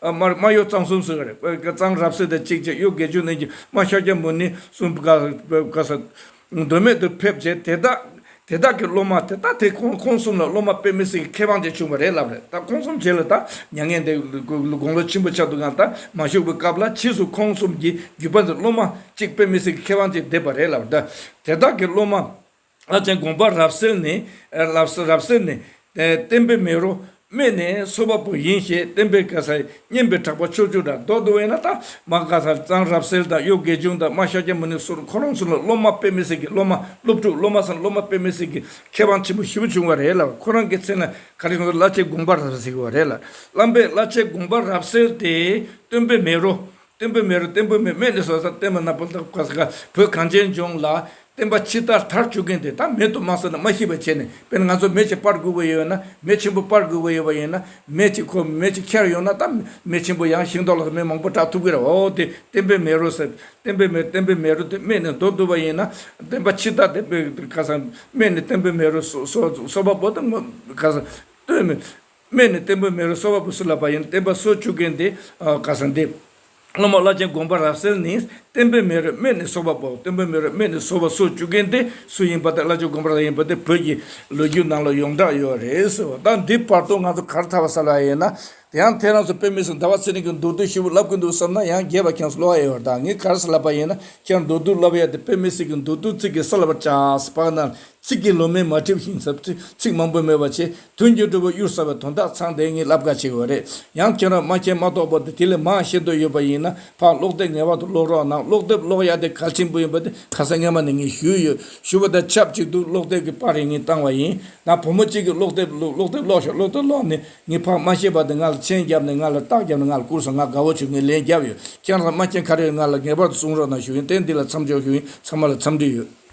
སྨར་སྨར་གཡུ་གཙང་གསུམ་ཟེར་བ་རེད། གཙང་རབ་གསལ་དང་གཅིག་བྱས་གཡུ་དགེ་འབྱུང་ནས་ཀྱི་སྨར་ཤཱཀྱ་མུ་ནེ་གསུམ་ག་ག་ས་མདོ་སྨད་དུ་ཕེབས་བྱས། དེ་དག་དེ་དག་གི་སློབ་མ་དེ་དག་དེ་ཁོང་ཁོང་གསུམ་ལ་སློབ་མ་དཔེ་མི་སྲིད་ཀྱི་མཁས་དབང་ཅིག་བྱུང་བ་རེད་ལབ་རེད། ད་ཁོང་གསུམ་རྗེས་ལ་ད་མྱ་ངན་འདས་དགུང་ལོ་ཆེན་པོ་ཆགས་འདུག་ག་ད་མ་བཞུགས་པའི་སྐབས་ལ་ཕྱིས་སུ་ཁོང་གསུམ་གྱི་བརྒྱུད་པ་ཚོ་སློབ་མ་གཅིག་དཔེ་མི་སྲིད་ཀྱི་མཁས་དབང་ཅིག་བསྡད་པ་རེད་ལབ་རེད། ད་དེ་དག་གི་སློབ་མ་བླ་ཆེན་དགོངས་པ་རབ་གསལ་ནི་རབ་གསལ་རབ་གསལ་ནི་བསྟན་པའི་མེ་རོ། སྨད་ནས་སོ་པ་པོ་ཡིན་ཞེས་བསྟན་པའི་ག་ས་སྙན་པའི་གྲགས་པ་ཕྱོགས་བཅུར་གྲགས། མདོར་བསྡུ་བས་ན་ད་མ་ག་ས་གཙང་རབ་གསལ་དང་གཡུ་དགེ་འབྱུང་དང་སྨར་ཤཱཀྱ་མུ་ནེ་སོགས་ཁོ་རང་ཚོ་ལ་སློབ་མ་དཔེ་མི་སྲིད་ཀྱི་སློབ་མ་སློབ་ཕྲུག་སློབ་མ་ཚོ་སློབ་མ་དཔེ་མི་སྲིད་ཀྱི་མཁས་དབང་ཆེན་པོ་ཞེ་པོ་བྱུང་བ་རེད་ལ། ཁོ་རང་གི་མཚན་ལ་ག་རེ་ཟེར་བླ་ཆེན་དགོངས་པ་རབ་གསལ་ཟེར་གྱི་བ་རེད་ལ། བླ་མའི་བླ་ཆེན་དགོངས་པ་རབ་གསལ་དེ་བསྟན་པའི་མེ་རོ། བསྟན་པའི་མེ་རོ། བསྟན་པའི་མེ་སྨད་ནས་སོ་ས་བསྟན་པ་ནག་པོ་ལ་ག་ས་ག་བོད་གངས་ཅན་ལྗོངས་ལ་བསྟན་པ་ཕྱི་དར་དར་བཅུག་མཁན་དེ་ད་མེ་དུ་མ་སོང་ན་མ་ཤི་བ་བྱས་ནས། དཔེར་ན་ང་ཚོ་མེ་ཅིག་སྤར་དགོས་པ་ཡོད་ན། མེ་ཆེན་པོ་སྤར་དགོས་པ་ཡོད་པ་ཡིན་ན། མེ་ཅིག་ཁོ་མེ་ཅིག་ཁྱེར་ཡོང་ན་ད་མེ་ཆེན་པོ་ཡང་ཤིང་ཏོག་ལ་མེ་མང་པོ་དྲག་ཐུབ་ཀྱི་རེད། འོ་དེ་བསྟན་པའི་མེ་རོ་ཟེར། བསྟན་པའི་མེ་བསྟན་པའི་མེ་རོ་དེ་སྨད་ནས་མདོར་བསྡུ་བ་ཡིན་ན་བསྟན་པ་ཕྱི་དར་དེ་དཔེ་ག་ས་སྨད་ནས་བསྟན་པའི་མེ་རོ་སོ་སོ་སོ་པ་པོ་དང་ག་ས་སྟོད་མི། སྨད་ནས་བསྟན་པའི་མེ་རོ་སོ་པ་པོ་སུ་ལབ་པ་ཡིན། བསྟན་པ་གསོ་བཅུག་མཁན་དེ་ག་ས་འདི། སློབ་མ་བླ་ཆེན་དགོངས་པ་རབ་གསལ་ནི་བསྟན་པའི་མེ་རོ། སྨད་ནས་སོ་པ་པོ། བསྟན་པའི་མེ་རོ་སྨད་ནས་སོ་པ་གསོ་བཅུག་མཁན་དེ་སུ་ཡིན་པ་དེ་བླ་ཆེན་དགོངས་པ་རབ་ཡིན་པ་དེ་བོད་ཀྱི་ལོ་རྒྱུས་ནང་ལ་ཡོངས་གྲགས་ཡོད་རེད་ཟེར་བ། ད་འདི་བར་དུ་ང་ཚོ་ག་རེ་ཐར་བ་ས་ལ་ཡིན་ན། དེ་ཡང་ཐེངས་རང་ཚོ་དཔེ་མི་སྲིད་ཟླ་བ་ཚེ་རིང་གི་མདོར་བསྡུས་ཞིབ་པོ་ལབ་གི་འདུག་བསམ་ན་ཡང་རྒྱས་པ་ཁྱེད་ཚོ་ཀློག་ཡ་ཡོད་རེད། ད་ངས་ག་རེ་ཟེར་ལབ་པ་ཡིན་ན། ཁྱེད་རང་མདོར་བསྡུས་ལབ་ཡ་དེ་དཔེ་མི་སྲིད་ཀྱི་མདོར་བསྡུས་ཚིག་གི་ས་ལ་བར་ཆགས་སྤག་ན། ཚིག་གི་ལོ་མས་མ་བསྒྲིབས་ཤིང་ཟེར། ཚིག་ཚིག་མང་པོ་མེད་པ་བྱས། དོན་གྱི་འབྲས་བུ་གཡུར་ཟ་བའི་དོན་དག་ཚང་དེ་ངས་ལབ་ག་བྱེད་དགོས་རེད། ཡང་ཁྱེད་རང་མ་མཁྱེན་མ་རྟོགས་པ་དེ་དེ་ལས་མང་ཤེས་འདོད་ཡོད་པ་ཡིན་ན་ཕར་ཀློག་དེབ་ངེས་པར་དུ་ཀློག་རོགས་གནང་། ཀློག་དེབ་ཀློག་ཡ་དེ་གལ་ཆེན་པོ་ཡིན་པ་དེ་ཁ་སང་སྔ་མ་ནས་ངས་ཞུས་ཡོད། ཞུ་བ་དང་ཆབས་ཅིག་ཏུ་ཀློག་དེབ་ཀྱི་པར་རེ་ངས་བཏང་བ་ཡིན། ད་བུ་མོ་གཅིག་གིས་ཀློག་དེབ་ཀློག་ཀློག་དེབ་ཀློག་ཤོག་ཀློག་དེབ་ཀློག་ནས་ངས་ཕར་མ་ཤེས་པ་དེ་ང་ལ་མཆན་བརྒྱབ་ནས་ང་ལ་རྟགས་བརྒྱབ་ནས་ང་ལ་བསྐུར་སོང་། ང་དགའ་བོ་བྱུང་། ངས་ལན་བརྒྱབ་ཡོད། ཁྱེད་རང་མ་མཁྱེན་ག་རེ་ཡོད་ང་ལ་ངེས་པར་དུ་གསུང་རོགས་གནང་ཞུ་ཡིན། དེ་འདི་ལ་མཚམས་འཇོག་ཞུ་ཡིན། ཚང་མ་ལ་འཚམས་འདྲི་ཡོད།